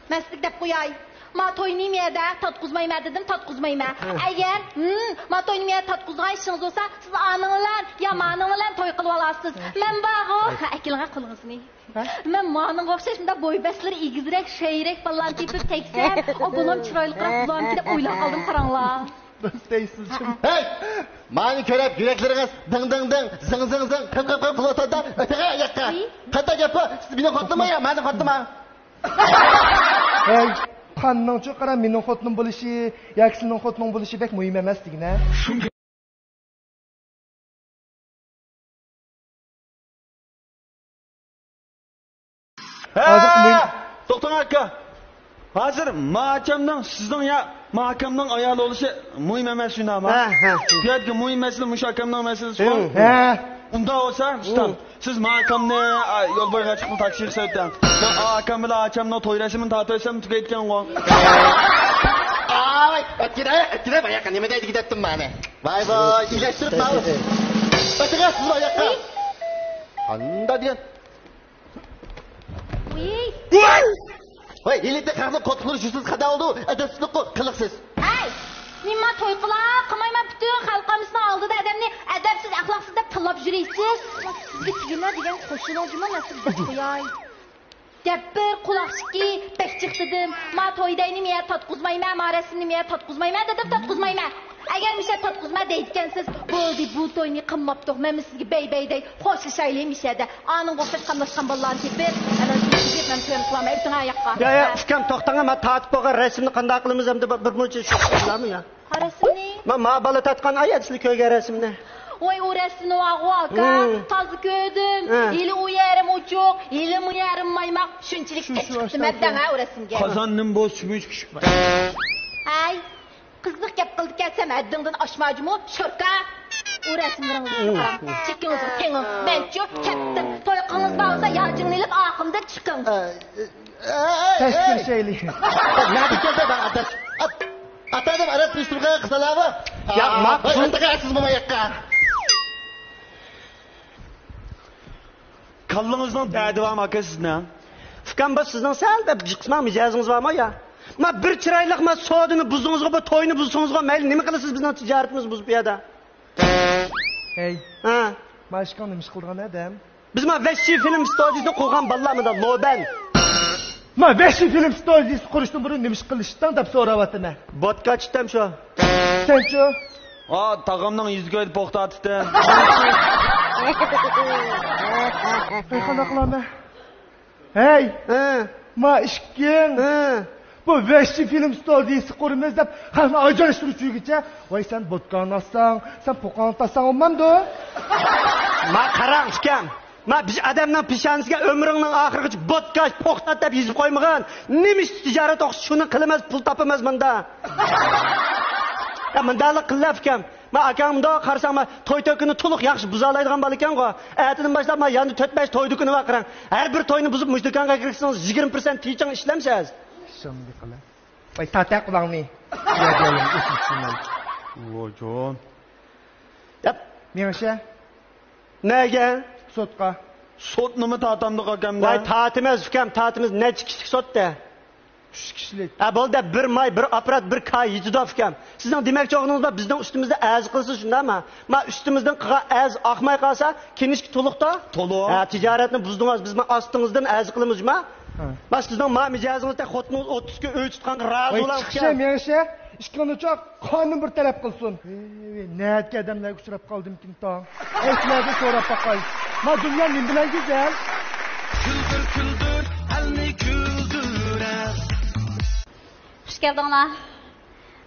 مەن سىزگە دەپ قوياي. ما توينى مەيەدە تاتقۇزمايمەن دېدىم، تاتقۇزمايمەن. ئەگەر، ھىم، ما توينى مەيەدە تاتقۇزىدىغان ئىشىڭىز بولسا، سىز ئانىڭ بىلەن يا مانىڭ بىلەن توي قىلىۋالارسىز. مەن بارغۇ. ھە، ئەكېلىڭە قولىڭىزنى. ھە؟ مەن مانىڭغا ئوخشاش مۇنداق بوي بەسلىرى ئېگىزرەك، شەيرەك بالىلارنى تېپىپ تەگسەم، ئۇ بۇنىڭ چىرايلىقراق بولامتى دەپ ئويلاپ قالدىم، قاراڭلار. راست دەيسىز، جىم. ھەي! مانى كۆرۈپ يۈرەكلىرىڭىز دىڭ دىڭ دىڭ، زىڭ زىڭ زىڭ، قىپ قىپ قىپ قىلىۋاتىدۇ. ئۆتەڭە ياققا. قانداق گەپ بۇ؟ سىز مېنىڭ خوتۇنۇممۇ يا مانىڭ خوتۇنىمۇ؟ ھەي، قاننىڭچۇ قارا، مېنىڭ خوتۇنۇم بولۇشى ياكى سېنىڭ خوتۇنۇڭ بولۇشى بەك مۇھىم ئەمەس دېگىنە. ھە، ھازىر مۇھىم. توختاڭ ئاكا. ھازىر ما ئاكامنىڭ، سىزنىڭ يا ما ئاكامنىڭ ئايالى بولۇشى مۇھىم ئەمەس شۇنداقمۇ؟ ھە، ھە. بۇ يەردىكى مۇھىم مەسىلە مۇشۇ ئاكامنىڭ مەسىلىسىغۇ. ھە. ئۇنداق بولسا، ئۇستام، سىز ما ئاكامنى، ئا، يول بويىغا چىقىپ تاكسىغا سۆتەڭ. مەن ئا ئاكام بىلەن ئاچامنىڭ توي رەسىمىنى تارتىۋەتسەم تۈگەيدىكەنغۇ. ئاي، ئۆتكىدە، ئۆتكىدە، باياققا نېمە دەيدىكى دەپتىم مانا. ۋاي ۋاي، ئىلەشتۈرۈپ ماۋۇ. ئۆتىگە، سىز ئاياققا. قاندا دېگەن. ۋىي. ۋاي، ھېلىتە خەقنىڭ قوتۇقلىرى شۇسىز قادا بولدى، ئەدەپسىزلىكقۇ، قىلىقسىز. ھەي، نېمە توي قىلا، قىلمايمەن، پۈتۈن خەلق ئاممىسىنىڭ ئالدىدا ئادەمنى ئەدەپسىز، ئەخلاقسىز دەپ تىللاپ يۈرىسىز. سىزگە تېگىنە دېگەن قوشۇلۇڭ جۇمۇ، مەن سىزگە دەپ قوياي. دەپ بىر قۇلاق شىكى، بەك جىق دېدىم. ما توي دەينى مىيە تاتقۇزمايمەن، ما رەسىمنى مىيە تاتقۇزمايمەن دېدىم، تاتقۇزمايمەن. ئەگەر مىشە تاتقۇزما دەيدىكەنسىز، بولدى، بۇ توينى قىلماپتۇق، مەنمۇ سىزگە بەي بەي دەي، خوشلىشايلى مىشەدە. ئانىڭغا ئوخشاش قاملاشقان بالىلارنى تېپىپ، ئەنە شۇنى تېپىپ، مەن تويۇمنى قىلامەن، ئۆتۈڭە ياققا. يا، يا، ئۇكام، توختاڭ، ما تارتىپ بولغان رەسىمنى قانداق قىلىمىز ئەمدى، بىر، بىر مۇنچە شۇ قىلامۇ يا؟ قارىسىنى. ما، ما بالا تارتقان ئايەت سىلى كۆرگەن رەسىمنى. ۋاي، ئۇ رەسىمنى ۋاغۇ ئاكا، ھىم. تازا كۆردۈم. ھە. ھېلى ئۇ يېرىم ئوچۇق، ھېلى مۇ يېرىم مايماق، شۇنچىلىك شۇ، شۇ تەكلىپ قىپتىمەن دەڭ ھە ئۇ رەسىمگە. قازان نېمە بولسا، چۈمۈچ پىشىپ. ھەي، قىزىق گەپ قىلدى كەلسەم ھەددىڭدىن ئاشما جۇمۇ، شوركا. ئۇ رەسىملىرىڭىزنى قاراڭ، چېكىڭىزغا تېڭىڭ، مەنچۇ كەتتىم. توي قىلغىڭىز بار بولسا ياجىڭنى ئېلىپ ئارقامدىن چىقىڭ. ئە، ئە، ئە، ئە، تەشكىلشەيلى. نەدە كەلدى بۇ ئادەم؟ ئات-، ئاتايدىم ئەرەب تۇرۇشتۇرغان قىزلارمۇ. ياق، ھا، ما ھاي، پۇل ئاتىغا سىز بۇ ياققا. كاللىڭىزنىڭ دەردى بارمۇ ئاكا سىزنىڭ؟ ئۇكام، بۇ سىزنىڭ سەل بەك جىقسىمان مىجەزىڭىز بارمۇ يا؟ ما بىر چىرايلىق ما سودىنى بۇزدىڭىزغۇ، بۇ توينى بۇزسىڭىزغۇ، مەيلى نېمە قىلىسىز، بىزنىڭ تىجارىتىمىز بۇزۇپ بۇ يەردە. ھەي. ھە. ما ئىشقىڭ نېمە ئىش قىلىدىغان ئادەم؟ بىز ما ۋەھشىي فىلىم ستۇدىيىسىنى قۇرغان بالىلار مۇنداق لوبەن. ما ۋەھشىي فىلىم ستۇدىيىسى قۇرۇشتىن بۇرۇن نېمە ئىش قىلىشتىڭ دەپ سوراۋاتىمەن. بودكا ئىچتىم شۇ. سەنچۇ؟ ئا، تاغامنىڭ يۈزى كۆيدى، پوختاتتىم. ھەي، قانداق قىلامەن؟ ھەي! ھە. ما ئىككىڭ! ھە. بۇ ۋەھشىي فىلىم ستۇدىيىسى قۇرىمىز دەپ خەقنى ئاجراشتۇرۇش ئۈچۈنگىچە، ۋاي، سەن بودكاڭنى ئاتساڭ، سەن پوقاڭنى تاتساڭ بولمامدۇ؟ ما قاراڭ ئۇكام، ما بىر ئادەمنىڭ پېشانىسىگە ئۆمرۈڭنىڭ ئاخىرىغىچە بودكا، پوختات دەپ يېزىپ قويمىغىن. نېمە ئىش تىجارەت ئوخشىسا شۇنى قىلىمىز، پۇل تاپىمىز مۇندا. يا مۇنداقلا قىللا ئۇكام. ما ئاكاڭ مۇنداق قارىساڭ، ما توي تۆكۈنى تولۇق ياخشى بۇزالايدىغان بالا ئىكەنغۇ. ئەتىدىن باشلاپ ما ياندا تۆت بەش توي دۇكىنى بار قاراڭ. ھەر بىر توينى بۇزۇپ، مۇشۇ دۇكانغا كىرسىڭىز، يىگىرمە پىرسەنت تىيىچىڭ ئىشلەمسىز. شۇنداق قىلە. ۋاي، تارتە قۇلاڭنى. ۋايجان. دەپ. مېڭىشە. نەگە؟ سوتقا. سوتنىمۇ تارتامدۇق ئاكامدا؟ ۋاي، تارتىمىز ئۇكام، تارتىمىز. نەچچە كىشىلىك سوتتا؟ ئۈچ كىشىلىك. ھە، بولدى، بىر ماي، بىر ئاپپارات، بىر كاي يېتىدۇ، ئۇكام. سىزنىڭ دېمەكچى بولغىنىڭىز بار، بىزنىڭ ئۈستىمىزدە ئەرز قىلسا، شۇنداقمۇ؟ ما ئۈستىمىزدىن قىلغان ئەرز ئاقماي قالسا، كىنىشكا تولۇقتا. تولۇق. ھە، تىجارەتنى بۇزدىڭىز، بىز ما ئاستىڭىزدىن ئەرز قىلىمىز، جۇما. ھە. ما سىزنىڭ ما مىجەزىڭىزدەك خوتۇنىڭىز ئوتتۇز كۈن ئۆي تۇتقانغا رازى بولاڭ، ئۇكام. ياخشى، ئىككىڭلارچۇ قانۇن بىر تەرەپ قىلسۇن. ۋەي، ۋەي، نەدىكى ئادەملەرگە ئۇچراپ قالدىمكىن تاڭ. ئەي، سىلەردىن سوراپ باقاي. ما دۇنيا نېمە بىلەن گۈزەل؟ كۈلدۈر، كۈلدۈر، ئەلنى كۈلدۈرەر. خۇش كەلدىڭلار.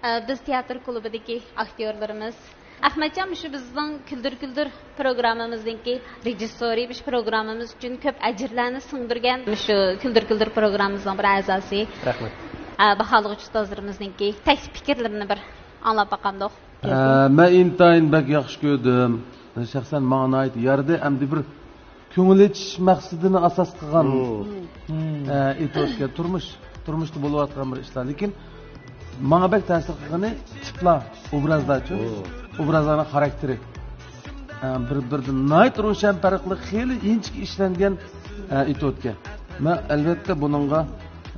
ئە، بىز تىياتىر كۇلۇبىدىكى ئاكتيورلىرىمىز. ئەخمەتجان مۇشۇ بىزنىڭ كۈلدۈر كۈلدۈر پروگراممىمىزنىڭكى رېژىسسورى، مۇشۇ پروگراممىمىز ئۈچۈن كۆپ ئەجىرلەرنى سىڭدۈرگەن مۇشۇ كۈلدۈر كۈلدۈر پروگراممىمىزنىڭ بىر ئەزاسى. رەھمەت. ئە، باھالىغۇچ ئۇستازلىرىمىزنىڭكى تەكلىپ پىكىرلىرىنى بىر ئاڭلاپ باقامدۇق؟ ئە، مەن ئىنتايىن بەك ياخشى كۆردۈم. شەخسەن ماڭا ناھايىتى يارىدى. ئەمدى بىر كۆڭۈل ئېچىش مەقسىتىنى ئاساس قىلغان، مم. ئە، ئېتوتكە تۇرمۇش، تۇرمۇشتا بولۇۋاتقان بىر ئىشلار. لېكىن ماڭا بەك تەسىر قىلغىنى تىپلار، ئوبرازلارچۇ. مم. ئوبرازلارنىڭ خاراكتېرى. ئە، بىر-بىرىدىن ناھايىتى روشەن پەرقلىق، خېلى ئىنچىكە ئىشلەنگەن، ئە، ئېتوتكە. مەن ئەلۋەتتە بۇنىڭغا،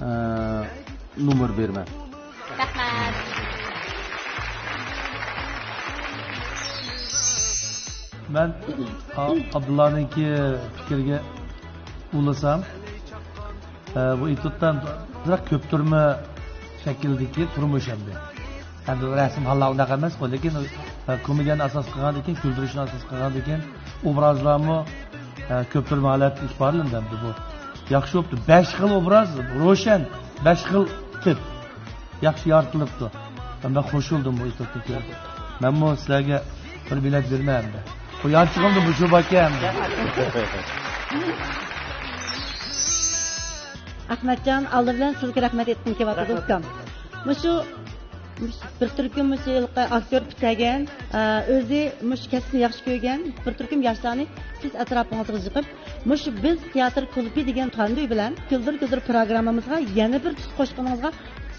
ئە، نومۇر بېرىمەن. رەھمەت. مەن ئا-، ئابدۇللانىڭكى پىكرىگە ئۇلىسام، ئە، بۇ ئېتوتتا بىراق كۆپتۈرمە شەكلىدىكى تۇرمۇش ئەمدى. ئەمدى رەسىم ھاللار ئۇنداق ئەمەسقۇ، لېكىن، ئە، كومېدىيەنى ئاساس قىلغاندىن كېيىن، كۈلدۈرۈشنى ئاساس قىلغاندىن كېيىن، ئوبرازلارمۇ، ئە، كۆپتۈرمە ھالەتتە ئىپادىلىنىدۇ ئەمدى بۇ. ياخشى بوپتۇ. بەش خىل ئوبراز، روشەن، بەش خىل تىپ. ياخشى يارىتىلىپتۇ. مەن بەك خوش بولدۇم بۇ ئېتوتنى كۆرۈپ. مەنمۇ سىلەرگە بىر بېلەت بېرىمەن ئەمدى. بۇ يانچۇقۇمدا مۇشۇ باركەن ئەمدى. ئەخمەتجان، ئالدى بىلەن سىزگە رەھمەت ئېيتقۇم كېلىۋاتىدۇ، ئۇكام. مۇشۇ، مۇشۇ بىر تۈركۈم مۇشۇ ھېلىقى ئاكتيور پۈتتۈرگەن، ئە، ئۆزى مۇشۇ كەسىپنى ياخشى كۆرگەن بىر تۈركۈم ياشلارنى سىز ئەتراپىڭىزغا يىغىپ، مۇشۇ بىز تىياتىر كۇلۇبى دېگەن تاندۇ بىلەن كۈلدۈر كۈلدۈر پروگراممىمىزغا يەنە بىر تۈس قوشقىنىڭىزغا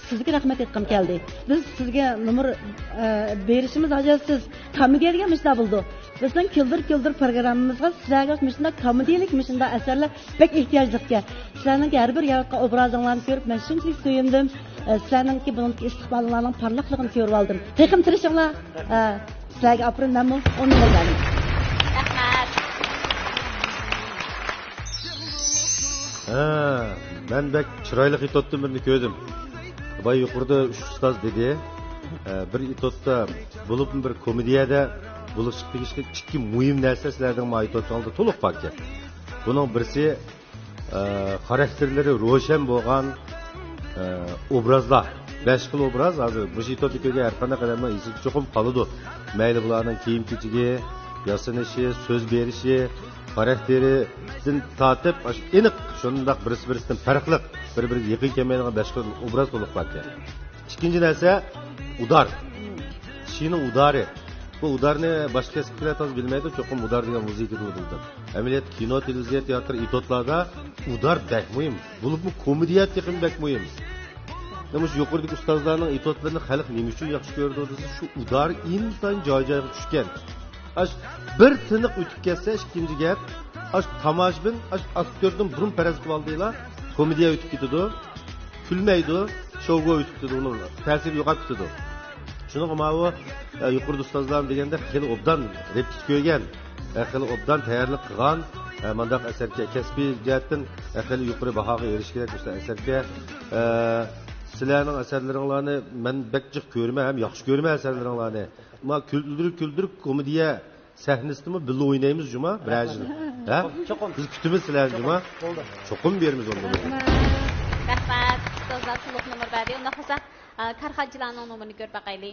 سىزگە رەھمەت ئېيتقۇم كەلدى. بىز سىزگە نومۇر، ئە، بېرىشىمىز ھاجەتسىز. كومېدىيە دېگەن مۇشۇنداق بولىدۇ. بىزنىڭ كۈلدۈر كۈلدۈر پروگراممىمىزغا سىلەرگە مۇشۇنداق كومېدىيەلىك مۇشۇنداق ئەسەرلەر بەك ئېھتىياجلىقكەن. سىلەرنىڭكى ھەر بىر ياراتقان ئوبرازىڭلارنى كۆرۈپ مەن شۇنچىلىك سۆيۈندۈم. ئە، سىلەرنىڭكى بۇنىڭدىكى ئىستىقبالىڭلارنىڭ پارلاقلىقىنى كۆرۈۋالدىم. تېخىمۇ تىرىشىڭلار. ئە، سىلەرگە ئاپىرىن، مەنمۇ ئون نومۇر بەردىم. رەھمەت. ھە، مەن بەك چىرايلىق ئېتوتتىن بىرنى كۆردۈم. بايا يۇقىرىدا ئۈچ ئۇستاز دېدى. ھە، بىر ئېتوتتا بولۇپمۇ بىر كومېدىيەدە بولۇپ چىقىپ تېگىشلىك ئىككى مۇھىم نەرسە سىلەرنىڭ ما ئېتوتىڭىزدا تولۇق باركەن. بۇنىڭ بىرسى، ئە، خاراكتېرلىرى روشەن بولغان، ئە، ئوبرازلار. بەش خىل ئوبراز ھازىر مۇشۇ ئېتوتتا كۆرگەن ھەر قانداق ئادەمنىڭ ئېسىدە چوقۇم قالىدۇ. مەيلى بۇلارنىڭ كىيىم-كېچىكى، ياسىنىشى، سۆز بېرىشى، خاراكتېرىدىن تارتىپ، ئاشۇ ئېنىق شۇنداق بىرسى-بىرسىدىن پەرقلىق، بىر-بىرىگە يېقىن كەلمەيدىغان بەش خىل ئوبراز تولۇق باركەن. ئىككىنچى نەرسە، ئۇدار. كىشىنىڭ ئۇدارى. بۇ ئۇدارنى باشقا كەسىپتىكىلەر تازا بىلمەيدۇ، چوقۇم ئۇدار دېگەن مۇزىكىدىلا بىلىدۇ. ئەمەلىيەتتە كىنو، تېلېۋىزىيە، تىياتىر، ئېتوتلاردا ئۇدار بەك مۇھىم. بولۇپمۇ كومېدىيە تېخىمۇ بەك مۇھىم. مۇشۇ يۇقىرىدىكى ئۇستازلارنىڭ ئېتوتلىرىنى خەلق نېمە ئۈچۈن ياخشى كۆرىدۇ دېسە، شۇ ئۇدار ئىنتايىن جاي-جايغا چۈشكەن. ئاش بىر تىنىق ئۆتۈپ كەتسە، ئىككىنچى گەپ، ئاش تاماشىبىن، ئاش ئاكتيوردىن بۇرۇن پەرەز قىلىۋالدىلا، كومېدىيە ئۆتۈپ كېتىدۇ، كۈلمەيدۇ، شوۋغۇ ئۆتۈپ كېتىدۇ، ئۇنىڭ تەسىرى يوقاپ كېتىدۇ. شۇنىڭغا ماۋۇ، ئە، يۇقىرىدا ئۇستازلار دېگەندەك خېلى ئوبدان رېپېتىتور كۆرگەن، ئە، خېلى ئوبدان تەييارلىق قىلغان، ئە، مانداق ئەسەركەن، كەسپىي جەھەتتىن، ئە، خېلى يۇقىرى باھاغا ئېرىشكەن مۇشۇنداق ئەسەركەن. ئە، سىلەرنىڭ ئەسەرلىرىڭلارنى مەن بەك جىق كۆرىمەن ھەم ياخشى كۆرىمەن ئەسەرلىرىڭلارنى. ما كۈلدۈرۈپ كۈلدۈرۈپ كومېدىيە سەھنىسىدىمۇ بىللە ئوينايمىز جۇما بىرەر يىل. ھە؟ چوقۇم. بىز كۈتىمىز سىلەرنى جۇما. بولدى. چوقۇم بېرىمىز ئۇنى. رەھمەت. ئۇستازلار تولۇق نومۇر بەردى. ئۇنداق بولسا، ئە، كارخانىچىلارنىڭ نومۇرىنى كۆرۈپ باقايلى.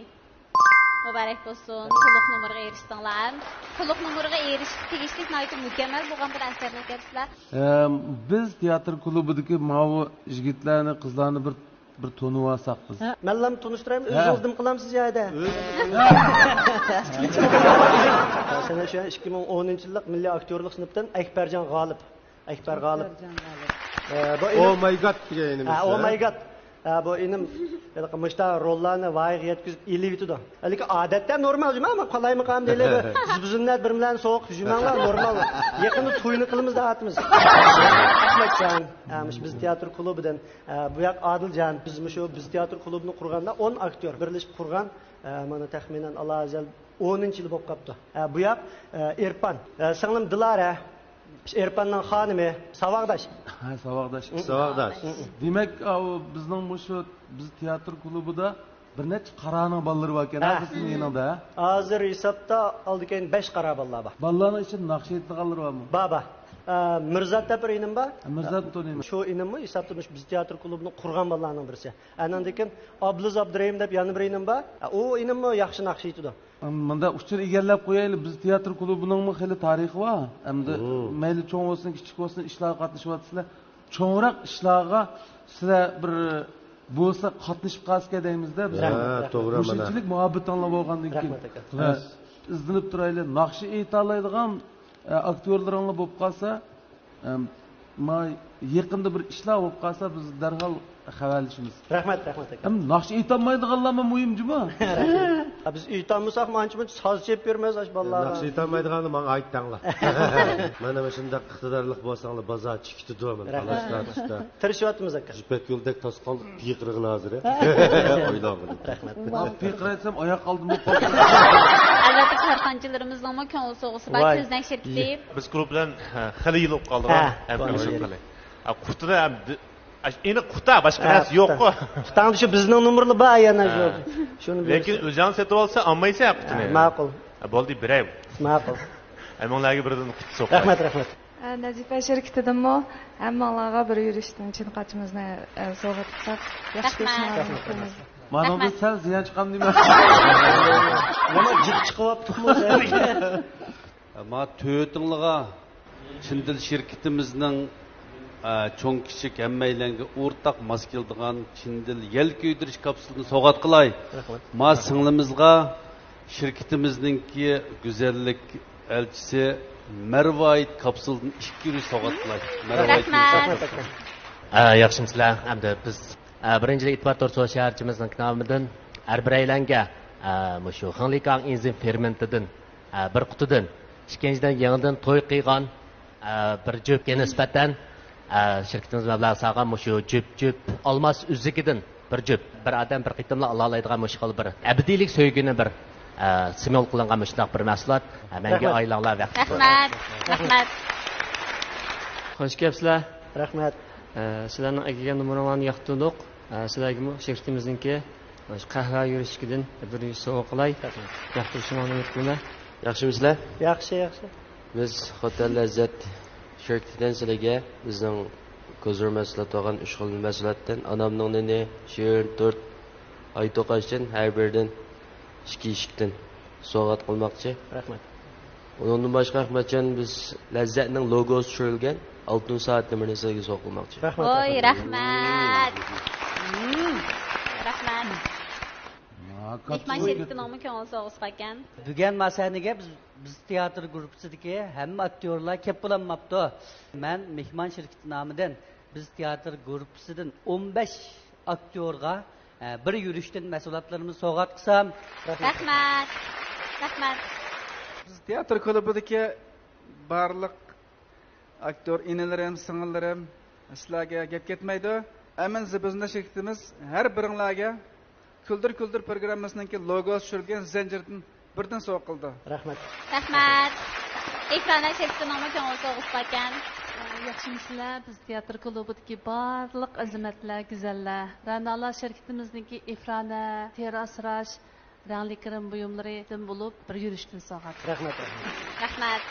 مۇبارەك بولسۇن. تولۇق نومۇرغا ئېرىشتىڭلار. تولۇق نومۇرغا ئېرىشىشكە تېگىشلىك ناھايىتى مۇكەممەل بولغان بىر ئەسەرنى ئەكەپسىلەر. ئەم، بىز تىياتىر كۇلۇبىدىكى ماۋۇ يىگىتلەرنى، قىزلارنى بىر بىر تونۇۋالساق بىز. ھە. مەنلا تونۇشتۇرايمۇ، ھە. ئۆزىڭىزدىنمۇ قىلامسىز يا ھەدە؟ ئۆزىمىز. سەن شۇ ئىككى مىڭ ئونىنچى يىللىق مىللىي ئاكتيورلۇق سىنىپتىن ئەكبەرجان غالىپ. ئەكبەر غالىپ. ئەكبەرجان غالىپ. ئە، بۇ ئېنىق. Oh my God دېگەن ئىنىمىز، ھە، Oh my God. ھە، بۇ ئىنىم ھېلىقى مۇشتا روللارنى ۋايىغا يەتكۈزۈپ ئېلىۋېتىدۇ. ھېلىقى ئادەتتە نورمال جۇما، ئەمما قالايمىقان دېلى بىر زىبۇزىننەت بىر بىلەن سوغۇق جۇماڭلار نورمال. يېقىندا توينى قىلىمىز دەۋاتىمىز. ئەخمەتجان، ھە، مۇشۇ بىز تىياتىر كۇلۇبىدىن، ھە، بۇ ياق ئادىلجان. بىز مۇشۇ بىز تىياتىر كۇلۇبىنى قۇرغاندا ئون ئاكتيور بىرلىشىپ قۇرغان، ھە، مانا تەخمىنەن ئالا ئەزەل ئونىنچى يىل بولۇپ قاپتۇ. ھە، بۇ ياق، ھە، ئېرپان، ھە، سىڭلىم دىلارە. ئېرپاننىڭ خانىمى، ساۋاقداش. ھە، ساۋاقداش. ساۋاقداش. دېمەك، ئاۋۇ بىزنىڭ مۇشۇ بىز تىياتىر كۇلۇبىدا بىر نەچچە قارانىڭ بالىلىرى باركەن، ھە، سېنىڭ يېنىڭدا، ھە؟ ھازىر ھېسابتا ئالدى كەينى بەش قارا بالىلار بار. بالىلارنىڭ ئىچىدە ناخشا ئېيتىدىغانلىرى بارمۇ؟ بار، بار. ئە، مىرزات دەپ بىر ئىنىم بار. ھە، مىرزاتنى تونۇيمەن. شۇ ئىنىممۇ ھېسابتا مۇشۇ بىز تىياتىر كۇلۇبىنى قۇرغان بالىلارنىڭ بىرسى. ئانىڭدىن كېيىن ئابلىز ئابدۇرېھىم دەپ يەنە بىر ئىنىم بار. ئە، ئۇ ئىنىممۇ ياخشى ناخشا ئېيتىدۇ. مۇنداق ئۇچۇر ئىگىلەپ قويايلى، بىز تىياتىر كۇلۇبىنىڭمۇ خېلى تارىخى بار. ئەمدى مم. مەيلى چوڭ بولسۇن، كىچىك بولسۇن، ئىشلارغا قاتنىشىۋاتىسىلەر. چوڭراق ئىشلارغا سىلەر بىر بولسا قاتنىشىپ قالسىكەن دەيمىزدە، بىز. ھە، رەھمەت، رەھمەت. توغرا، مانا. مۇشۇنچىلىك مۇھەببىتىڭلار بولغاندىن كېيىن. رەھمەت، ئاكا. ھە، ئىزدىنىپ تۇرايلى. ناخشا ئېيتالايدىغان، ئە، ئاكتيورلىرىڭلار بولۇپ قالسا، ئەم، ما يېقىندا بىر ئىشلار بولۇپ قالسا، بىز دەرھال خەۋەرلىشىمىز. رەھمەت، رەھمەت، ئاكا. ئەم، ناخشا ئېيتالمايدىغانلارمۇ مۇھىم جۇمۇ. ھە، بىز ئېيتالمىساق، مانچە مۇنچە ساز چېلىپ بېرىمىز ئاش بالىلارغا. ناخشا ئېيتالمايدىغاننى ماڭا ئايتتىڭلار. مانا مۇشۇنداق ئىقتىدارلىق بولساڭلار، بازار چىكىتىدۇ، مانا رەھمەت. تالاشلار، تۇتۇشتا. تىرىشىۋاتىمىز، ئاكا. يىپەك يولىدەك تاس قالدى، پىقىرغىن ھازىر، ھە؟ ئويلاڭغىن. رەھمەت. پىقىر ئېيتسام، ئاياق ئالدىم بولۇپ قالدى. ئەلۋەتتە، كارخانىچىلىرىمىزنىڭمۇ كۆڭۈل سوۋغىسى بار، ۋاي. كۆزنەك شىركىتى. بىز كۇلۇب بىلەن، ھە، خېلى يىل بولۇپ قالدى، ھە، ھەمكارلىشىپ ۋاي. قېلىي. ھە، قۇتىدا ھەم دى-، ئاش-، ئېنىق قۇتا، باشقا ھە، نەرسە يوق. قۇتا. قۇتاڭدا شۇ بىزنىڭ نومۇرلار بار، يەنە ھە. شۇ. شۇنى لېكىن بىلىسىز. ئۆزۈڭ سېتىۋالسا، ئالمايسەن ھە، قۇتىنى. ھە، ماقۇل. ھە، بولدى، بېرەي. ماقۇل. ھەممىڭلارغا بىردىن قۇت سوقاي. رەھمەت، رەھمەت. ئە، نەزىپە شىركىتىدىنمۇ ھەممىڭلارغا بىر يۈرۈشتىن چىن قاچىمىزنى، ئە، سوۋغا قىلساق ياخشى رەھمەت. كۆرسىڭىز. مانا بۇ رەھمەت. سەل زىيان چىقامدۇ دېمەم. يەنە جىق چىقىۋاپتۇقمۇ سەن؟ ما تۆتۈڭلىغا چىن دىل شىركىتىمىزنىڭ، ئە، چوڭ كىچىك ھەممەيلەنگە ئورتاق ماس كېلىدىغان چىن دىل يەل كۆيدۈرۈش كاپسۇلىنى سوۋغات قىلاي. رەھمەت. ما سىڭلىمىزغا شىركىتىمىزنىڭكى گۈزەللىك ئەلچىسى مەرۋايىت كاپسۇلدىن ئىككى يۈرۈش سوۋغات قىلاي. مەرۋايىت رەھمەت. ئە، ياخشىمۇسىلەر؟ ئەمدى بىز، ئە، بىرىنچىدىن، ئېتىبار تور سودا شەھەرچىمىزنىڭ نامىدىن ھەر بىرەيلەنگە، ئە، مۇشۇ خېڭلىكاڭ ئېنزىم فېرمېنتىدىن، ئە، بىر قۇتىدىن، ئىككىنچىدىن، يېڭىدىن توي قىلغان، ئە، بىر جۈپكە نىسبەتەن، ئە، شىركىتىمىز مەبلەغ سالغان مۇشۇ جۈپ، جۈپ ئالماس ئۈزۈكىدىن بىر جۈپ، بىر ئادەم بىر قېتىملا ئالالايدىغان مۇشۇ خىل بىر ئەبەدىيلىك سۆيگۈنى بىر، ئە، سىمۋول قىلىنغان مۇشۇنداق بىر مەھسۇلات. ئە، مەڭگۈ رەھمەت. ئائىلەڭلار بەختلىك بولسۇن. رەھمەت. رەھمەت. خوش كەپسىلەر. رەھمەت. ئە، سىلەرنىڭ ئەكەلگەن نومۇرۇڭلارنى ياقتۇردۇق. ئە، سىلەرگىمۇ شىركىتىمىزنىڭكى، ئە، شۇ قەھۋە يۈرۈشلۈكىدىن بىر يۈرۈش سوۋغا قىلاي. رەھمەت. ياقتۇرۇشۇڭلارنى ئۈمىد قىلىمەن. ياخشىمۇسىلەر؟ ياخشى، ياخشى. بىز خوتەن لەززەت شىركىتىدىن سىلەرگە بىزنىڭ كوزۇر مەھسۇلات بولغان ئۈچ خىل مەھسۇلاتتىن، ئانامنىڭ نېنى، شېرىن تورت، ئاي توقاچتىن ھەر بىرىدىن ئىككى ئىشىكتىن سوۋغات قىلماقچى. رەھمەت. ئۇنىڭدىن باشقا، ئەخمەتجان، بىز لەززەتنىڭ لوگوسى چۈشۈرۈلگەن ئالتۇن سائەتنى بىرنى سىلەرگە سوۋغا قىلماقچى. رەھمەت، ئوي، رەھمەت. رەھمەت. رەھمەت. مېھمان شىركىتىنىڭمۇ كۆڭۈل سوۋغىسى باركەن. بۈگۈن ما سەھنىگە بىز، بىز تىياتىر گۇرۇپپىسىدىكى ھەممە ئاكتيورلار كەپ بولالماپتۇ. مەن مېھمان شىركىتى نامىدىن بىز تىياتىر گۇرۇپپىسىدىن ئون بەش ئاكتيورغا، ئە، بىر يۈرۈشتىن مەھسۇلاتلىرىمىزنى سوۋغات قىلسام. رەھمەت. رەھمەت. بىز تىياتىر كۇلۇبىدىكى بارلىق ئاكتيور ئىنىلىرىم، سىڭىللىرىم، سىلەرگە گەپ كەتمەيدۇ. ئەمىن زىبۇزنە شىركىتىمىز ھەر بىرىڭلارگە كۈلدۈر كۈلدۈر پروگراممىسىنىڭكى لوگوسى چۈشۈرۈلگەن زەنجىردىن بىردىن سوۋغا قىلىدۇ. رەھمەت. رەھمەت. ئېكران ئەتراپىنىڭمۇ كۆڭۈل سوۋغىسى باركەن. ياخشىمۇسىلەر؟ بىز تىياتىر كۇلۇبىدىكى بارلىق ئەزىمەتلەر، گۈزەللەر، رەنالار شىركىتىمىزنىڭكى ئېفرانە، تېرە ئاسراش، رەڭلىك گىرىم بۇيۇملىرىدىن بولۇپ بىر يۈرۈشتىن سوۋغات. رەھمەت، رەھمەت. رەھمەت.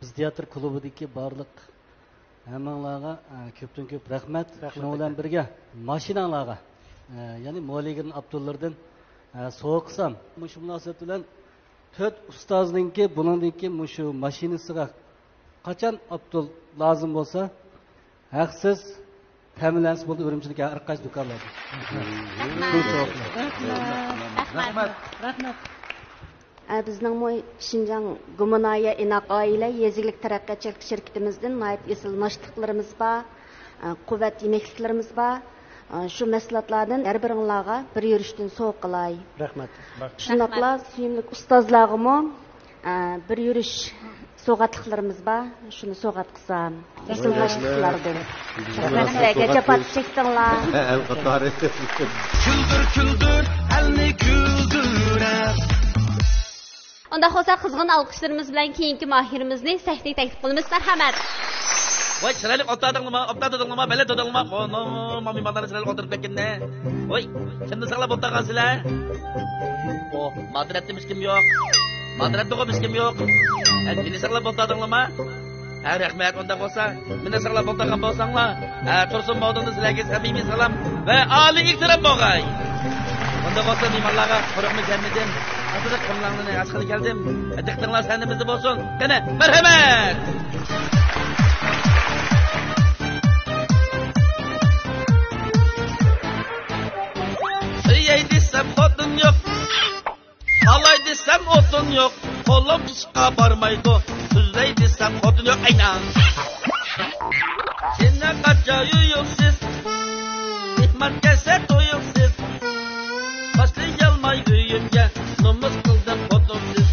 بىز تىياتىر كۇلۇبىدىكى بارلىق ھەممىڭلارغا، ئە، كۆپتىن كۆپ رەھمەت. رەھمەت، شۇنىڭ بىلەن ئاكا. بىرگە ماشىناڭلارغا، ئە، يەنى مولىگىرن ئاپتوللىرىدىن، ئە، سوۋغا قىلسام، مۇشۇ مۇناسىۋەت بىلەن تۆت ئۇستازنىڭكى بۇنىڭدىن كېيىن مۇشۇ ماشىنىسىغا قاچان ئاپتول لازىم بولسا، ھەقسىز تەمىنلەنسە بولدى ئۈرۈمچىدىكى ھەر قايسى دۇكانلاردا. رەھمەت. پۇل سوۋغا قىلىڭ. رەھمەت. رەھمەت. رەھمەت. ئە، بىزنىڭمۇ شىنجاڭ گۇمنايە ئىناق ئائىلە يېزا ئىگىلىك تەرەققىياتچىلىق شىركىتىمىزدىن ناھايىتى ئېسىل ناشتىلىقلىرىمىز بار، ئە، قۇۋۋەت يېمەكلىكلىرىمىز بار. ئا، شۇ مەھسۇلاتلاردىن ھەر بىرىڭلارغا بىر يۈرۈشتىن سوۋغا قىلاي. رەھمەت. شۇنداقلا سۆيۈملۈك ئۇستازلارغىمۇ، ئا، بىر يۈرۈش سوۋغاتلىقلىرىمىز بار. شۇنى سوۋغات قىلسام. رەھمەت. ئېسىل غەشلىكلەردىن. رەھمەت سىلەرگە، جاپا چەكتىڭلار. ئەل قاتارى. كۈلدۈر، كۈلدۈر، ئەلنى كۈلدۈرە. ئۇنداق بولسا، قىزغىن ئالقىشلىرىمىز بىلەن كېيىنكى ماھىرىمىزنى سەھنىگە تەكلىپ قىلىمىز. مەرھەمەت. ۋاي، چىرايلىق ئولتۇردۇڭلىما، ئولتۇردۇڭلىما، بەلەت تۇردۇڭلىما، خونۇم، مېھمانلارنى چىرايلىق ئولتۇرۇپ كەتكىنىنى. ۋاي، كىمنى ساقلاپ ئولتۇرغان سىلەر؟ ئوھ، ما تەرەپتىمۇ ھېچكىم يوق. ما تەرەپتىغۇ ھېچكىم يوق. ئە، مېنى ساقلاپ ئولتۇردۇڭلىما؟ ھە، رەھمەت، ئۇنداق بولسا، مېنى ساقلاپ ئولتۇرغان بولساڭلار، ھە، تۇرسۇن مودىڭدىن سىلەرگە سەمىمىي سالام ۋە ئالىي ئېھتىرام بولغاي. ئۇنداق بولسا، مېھمانلارغا قۇرۇقمۇ كەلمىدىم، ئازراق قوللىرىڭلارنى ئاچقىلى كەلدىم. دىققىتىڭلار سەھنىمىزدە بولسۇن. قېنى، مەرھەمەت! سۆيەي دېسەم خوتۇن يوق. ئالاي دېسەم ئوتۇن يوق، قولۇم ئىشقا بارمايدۇ. سۆزلەي دېسەم خوتۇن يوق، ئەينا. چېنە قاچا يۇيۇقسىز، مېھمان كەلسە تۇيۇقسىز. باشلىيالماي ئۆيۈمگە، نومۇس قىلدىم خوتۇنسىز.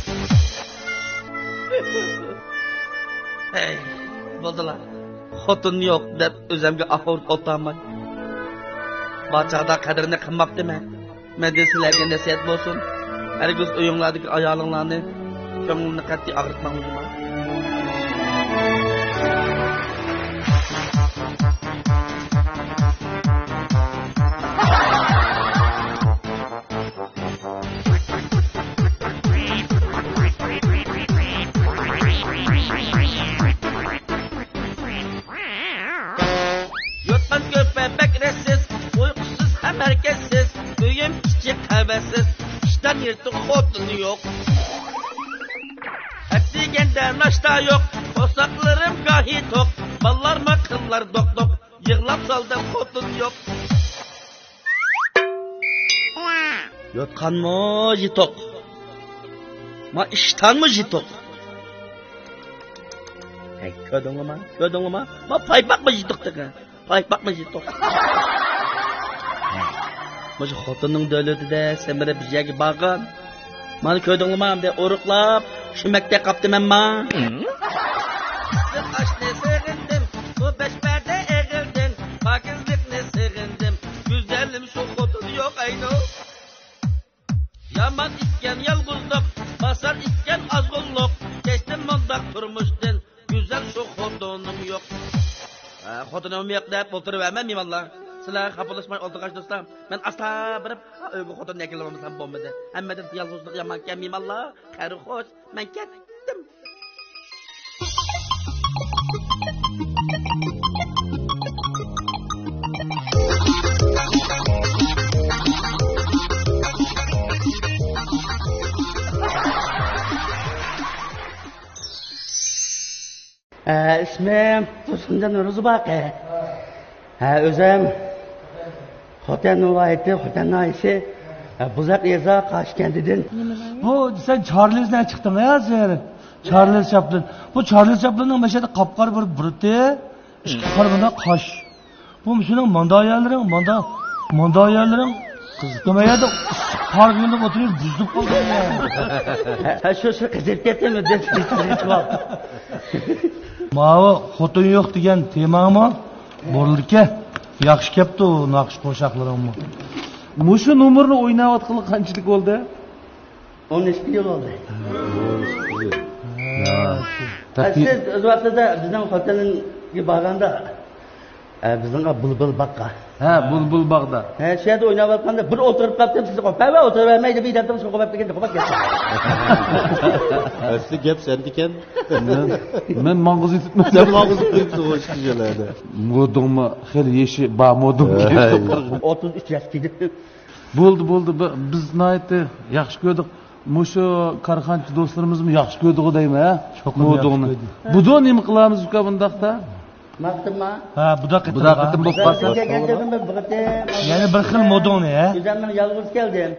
ھەي، بولدىلا. خوتۇن يوق دەپ ئۆزۈمگە ئاھ ئۇرۇپ ئولتۇرماي. بار چاغدا قەدرىنى قىلماپتىمەن. مەندىن سىلەرگە نەسىھەت بولسۇن، ھەرگىز ئۆيۈڭلاردىكى ئايالىڭلارنى كۆڭلىنى قەتئىي ئاغرىتماڭلار. يوتقان كۆرپە بەك رەھسىز، ئۇيقۇسىز ھەم ھەرىكەتسىز، ئۆيۈم ئىچى قەۋەتسىز، ئىشتان يىرتىق خوتۇن يوق. ھەپتە دېگەندە ناشتا يوق، قورساقلىرىم گاھى توق، بالىلارمۇ قىلار دوق-دوق، يىغلاپ سالدىم خوتۇن يوق. يوتقانمۇ يېتىق. ما ئىشتانمۇ يېتىق. ھەي، كۆردۈڭلىما؟ كۆردۈڭلىما؟ ما پايپاقمۇ يېتىق تېخى. پايپاقمۇ يېتىق. مۇشۇ خوتۇننىڭ دۆلىتىدە سەمرەپ بىر يەرگە بارغان. مانا كۆردۈڭلىما، ئەمدى ئورۇقلاپ، شۇ مەكتە قاپتىمەنما. ئىسسىق ئاشنى سېغىندىم، بۇ بەش پەردە ئېغىردىن، پاكىزلىقنى سېغىندىم، گۈزەلىم شۇ خوتۇن يوق ئەينۇ. يامان ئىكەن يالغۇزلۇق، باسار ئىكەن ئازغۇنلۇق، كەچتىم مۇنداق تۇرمۇشتىن، گۈزەل شۇ خوتۇنۇم يوق. ھە، خوتۇنۇم يوق دەپ ئولتۇرۇۋەرمەڭ مېھمانلار. سىلەر خاپىلاشماي ئولتۇرغاچ دوستلار، مەن ئاستا بېرىپ ئۆيگە خوتۇننى ئەكېلىۋالمىسام بولمىدى. ھەممىدىن يالغۇزلۇق يامانكەن مېھمانلار. خەير خوش، مەن كەتتىم. ئە، ئىسمىم تۇرسۇنجان روزىباقى. ھە، ئۆزۈم خوتەن ۋىلايىتى، خوتەن ناھىيەسى، ئە، بۇزاق يېزا قاشى كەنتىدىن. بۇ سەن چارلىزدىن چىقتىڭ يا سەن؟ چارلىز چاپلىن. بۇ چارلىز چاپلىننىڭ مەشەدە قاپقارا بىر بۇرۇتى، ئىككى قارا بۇنداق قاش. بۇ سېنىڭ ماندا يەرلىرىڭ، ماندا، ماندا يەرلىرىڭ قىزىقتىمۇ يەردە ئىسسىق پار يۇيۇنۇپ ئولتۇرۇپ بۇزۇلۇپ قالدىڭ يا. ھە، شۇ، شۇ قىزىپ كەتتىم، دەپ. ماۋۇ خوتۇن يوق دېگەن تېماڭمۇ بولدىكەن. ياخشى كەپتۇ ناخشا قوشاقلىرىڭمۇ. مۇشۇ نومۇرنى ئويناۋاتقىلى قانچىلىك بولدى؟ ئون ئىككى يىل بولدى. ھە. ھە، سىز ئۆز ۋاقتىدا بىزنىڭ خوتەنگە بارغاندا، ئە، بىزنىڭ بۇلبۇل باغقا. ھە، بۇلبۇل باغدا. ھە، شۇ يەردە ئويناۋاتقاندا بىر ئولتۇرۇپ قاپتىم، سىزنى قوپاپ، ھە، ئولتۇرۇۋەرمەيدۇ، بىر دەپتىم، سىزنى قوپاپ كەتكەن، قوپاپ كەتتى. ئەسلى گەپ سەندىكەن. مەن، مەن ماڭغۇزۇپ، سەن ماڭغۇزۇپ تۇرۇپسەن ئۇ ئىككى يىللاردا. مودۇڭمۇ خېلى يېشى بار مودۇڭ. ھەي. ئوتتۇز ئۈچ ياش كىردى. بولدى، بولدى. بى-، بىز ناھايىتى ياخشى كۆردۇق. مۇشۇ كارخانىچى دوستلىرىمىزمۇ ياخشى كۆردىغۇ دەيمەن، ھە؟ چوقۇم ياخشى مودۇڭنى كۆردى. بۇدۇ نېمە قىلامىز ئۇكا بۇنداقتا؟ ماقتىما؟ ھە، بۇدا قېتىم بۇدا قېتىم بولۇپ قالسا. كەلگەندە بىر قېتىم. يەنە بىر خىل مودۇڭنى، ھە؟ ئۆزۈم يالغۇز كەلدىم.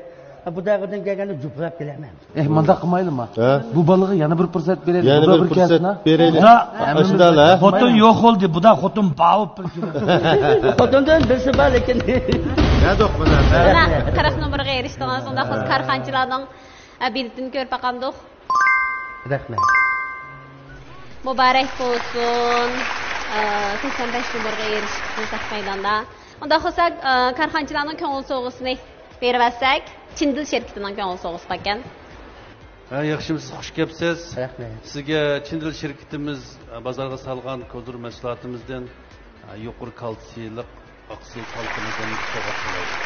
بۇ دەرگىدىن كەلگەندە جۇپىلاپ كېلەمەن. ئېھ، مۇنداق قىلمايلىما؟ ھە؟ بۇ بالىغا يەنە بىر پۇرسەت بېرەيلى. يەنە بۇدا بىر بىر پۇرسەت كەلسىنا. بېرەيلى. بۇدا ئاشۇنداق، ھە؟ خوتۇن يوق بولدى، بۇدا خوتۇن بار بولۇپ بىر كېلىدۇ. خوتۇندىن بىرسى بار، لېكىن. نەدۇق بۇلار؟ مانا، قىرىق نومۇرغا ئېرىشتىڭىز. ئۇنداق بولسا كارخانىچىلارنىڭ، ئە، بېلىتىنى كۆرۈپ باقامدۇق. رەھمەت. مۇبارەك بولسۇن. ئە، سەكسەن بەش نومۇرغا ئېرىشىپسىز نەق مەيداندا. ئۇنداق بولسا، ئە، كارخانىچىلارنىڭ كۆڭۈل سوۋغىسىنى بېرىۋەتسەك، چىن دىل شىركىتىنىڭ كۆڭۈل سوۋغىسى باركەن. ھە، ياخشىمۇسىز، خۇش كەپسىز. رەھمەت. سىزگە چىن دىل شىركىتىمىز، ئە، بازارغا سالغان كولدۇر مەھسۇلاتىمىزدىن، ئە، يۇقىرى كالتسىيلىق ئاقسىل تالقىنىدىن سوۋغات قىلايلى.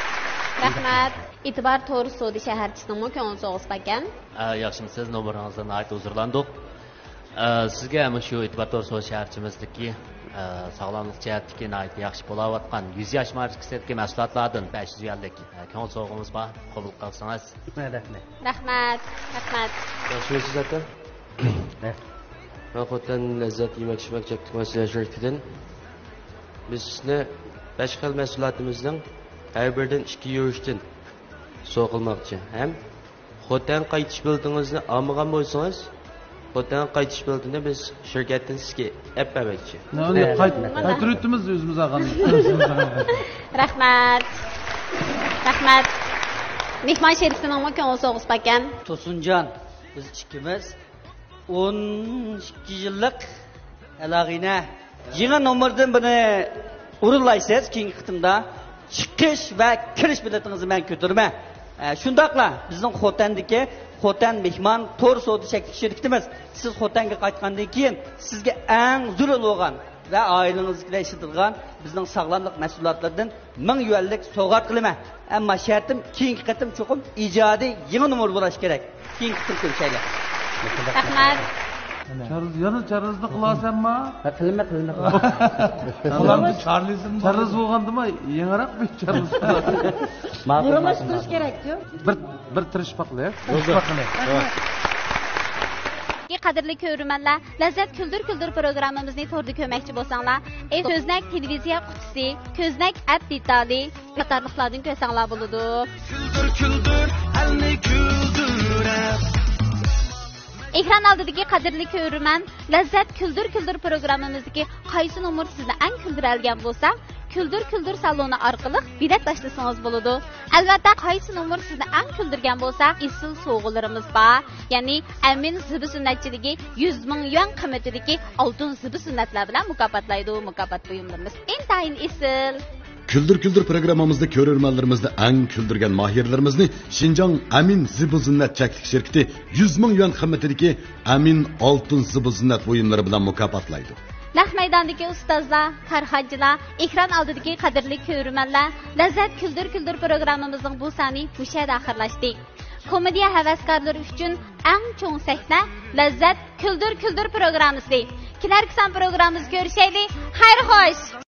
رەھمەت. ئېتىبار تور سودا شەھەرچىسىنىڭمۇ كۆڭۈل سوۋغىسى باركەن. ئە، ياخشىمۇسىز؟ نومۇرىڭىزدىن ناھايىتى ھۇزۇرلاندۇق. ئە، سىزگە مۇشۇ ئېتىبار تور سودا شەھەرچىمىزدىكى، ئە، ساغلاملىق جەھەتتىكى ناھايىتى ياخشى بولاۋاتقان يۈز ياش ماركىسىدىكى مەھسۇلاتلاردىن بەش يۈز يۈەنلىك، ئە، كۆڭۈل سوۋغىمىز بار. قوبۇل قىلسىڭىز. رەھمەت. رەھمەت. رەھمەت. ياخشىمۇسىز، ئاكا؟ مەن خوتەن لەززەت يېمەك-ئىچمەك چەكلىك مۇئەسسەسى شىركىتىدىن. بىز سىزنى بەش خىل مەھسۇلاتىمىزنىڭ ھەر بىرىدىن ئىككى يۈرۈشتىن سوۋغا قىلماقچى ھەم خوتەن قايتىش بېلىتىڭىزنى ئالمىغان بولسىڭىز، خوتەن قايتىش بېلىتىنى بىز شىركەتتىن سىزگە ئەپ بەرمەكچى. نە، ئۇنى قايت-، قايتۇرۇۋېتىمىز ئۆزىمىز ئالغان. رەھمەت. رەھمەت. مېھمان شىركىتىنىڭمۇ كۆڭۈل سوۋغىسى باركەن. توسۇنجان، بىز ئىككىمىز ئون ئىككى يىللىق ئالاقىنى يېڭى نومۇردىن بۇنى ئورۇنلايسىز. كېيىنكى قېتىمدا چىقىش ۋە كىرىش بېلىتىڭىزنى مەن كۆتۈرىمەن. ئە، شۇنداقلا بىزنىڭ خوتەندىكى خوتەن مېھمان تور سودا چەكلىك شىركىتىمىز سىز خوتەنگە قايتقاندىن كېيىن سىزگە ئەڭ زۆرۈر بولغان ۋە ئائىلىڭىزدىكىلەر ئىشلىتىدىغان بىزنىڭ ساغلاملىق مەھسۇلاتلىرىدىن مىڭ يۈەنلىك سوۋغات قىلىمەن. ئەمما شەرتىم، كېيىنكى قېتىم چوقۇم ئىجادىي يېڭى نومۇر بولۇش كېرەك. كېيىنكى قېتىم كۆرۈشەيلى. رەھمەت. چارلىز، يەنە چارلىزنى قىلارسەنما؟ ھە، قىلىمەن، قىلىمەن. قىلىمەن. چارلىز بولغاندىمۇ يېڭىراق بىر چارلىز قىلارسەن. ماقۇل، ماقۇل، ماقۇل. بىر، بىر تىرىشىپ باقىلى. تىرىشىپ باقىلى. قەدىرلىك كۆرۈرمەنلەر، لەززەت كۈلدۈر كۈلدۈر پروگراممىمىزنى توردا كۆرمەكچى بولساڭلار، ئېي كۆزنەك تېلېۋىزىيە قۇتىسى، كۆزنەك ئەپ دېتالى قاتارلىقلاردىن كۆرسەڭلار بولىدۇ. كۈلدۈر كۈلدۈر، ئەلنى كۈلدۈرە. ئېكران ئالدىدىكى قەدىرلىك كۆرۈرمەن، لەززەت كۈلدۈر كۈلدۈر پروگراممىمىزدىكى قايسى نومۇر سىزنى ئەڭ كۈلدۈرەلىگەن بولسا، كۈلدۈر كۈلدۈر سالونى ئارقىلىق بېلەت تاشلىسىڭىز بولىدۇ. ئەلۋەتتە، قايسى نومۇر سىزنى ئەڭ كۈلدۈرگەن بولسا، ئېسىل سوۋغىلىرىمىز بار. يەنى ئەمىن زىبۇ زىننەتچىلىكى يۈز مىڭ يۈەن قىممىتىدىكى ئالتۇن زىبۇ زىننەتلەر بىلەن مۇكاپاتلايدۇ. مۇكاپات بۇيۇملىرىمىز ئىنتايىن ئېسىل. كۈلدۈر كۈلدۈر پروگراممىمىزدا كۆرۈرمەنلىرىمىزنى ئەڭ كۈلدۈرگەن ماھىرلىرىمىزنى شىنجاڭ ئەمىن زىبۇ زىننەت چەكلىك شىركىتى يۈز مىڭ يۈەن قىممىتىدىكى ئەمىن ئالتۇن زىبۇ زىننەت بۇيۇملىرى بىلەن مۇكاپاتلايدۇ. نەق مەيداندىكى ئۇستازلار، كارخانىچىلار، ئېكران ئالدىدىكى قەدىرلىك كۆرۈرمەنلەر، لەززەت كۈلدۈر كۈلدۈر پروگراممىمىزنىڭ بۇ سانى مۇشۇ يەردە ئاخىرلاشتى. كومېدىيە ھەۋەسكارلىرى ئۈچۈن ئەڭ چوڭ سەھنە، لەززەت كۈلدۈر كۈلدۈر پروگراممىسى. كېلەركى سان پروگراممىمىزدا كۆرۈشەيلى. خەير خوش!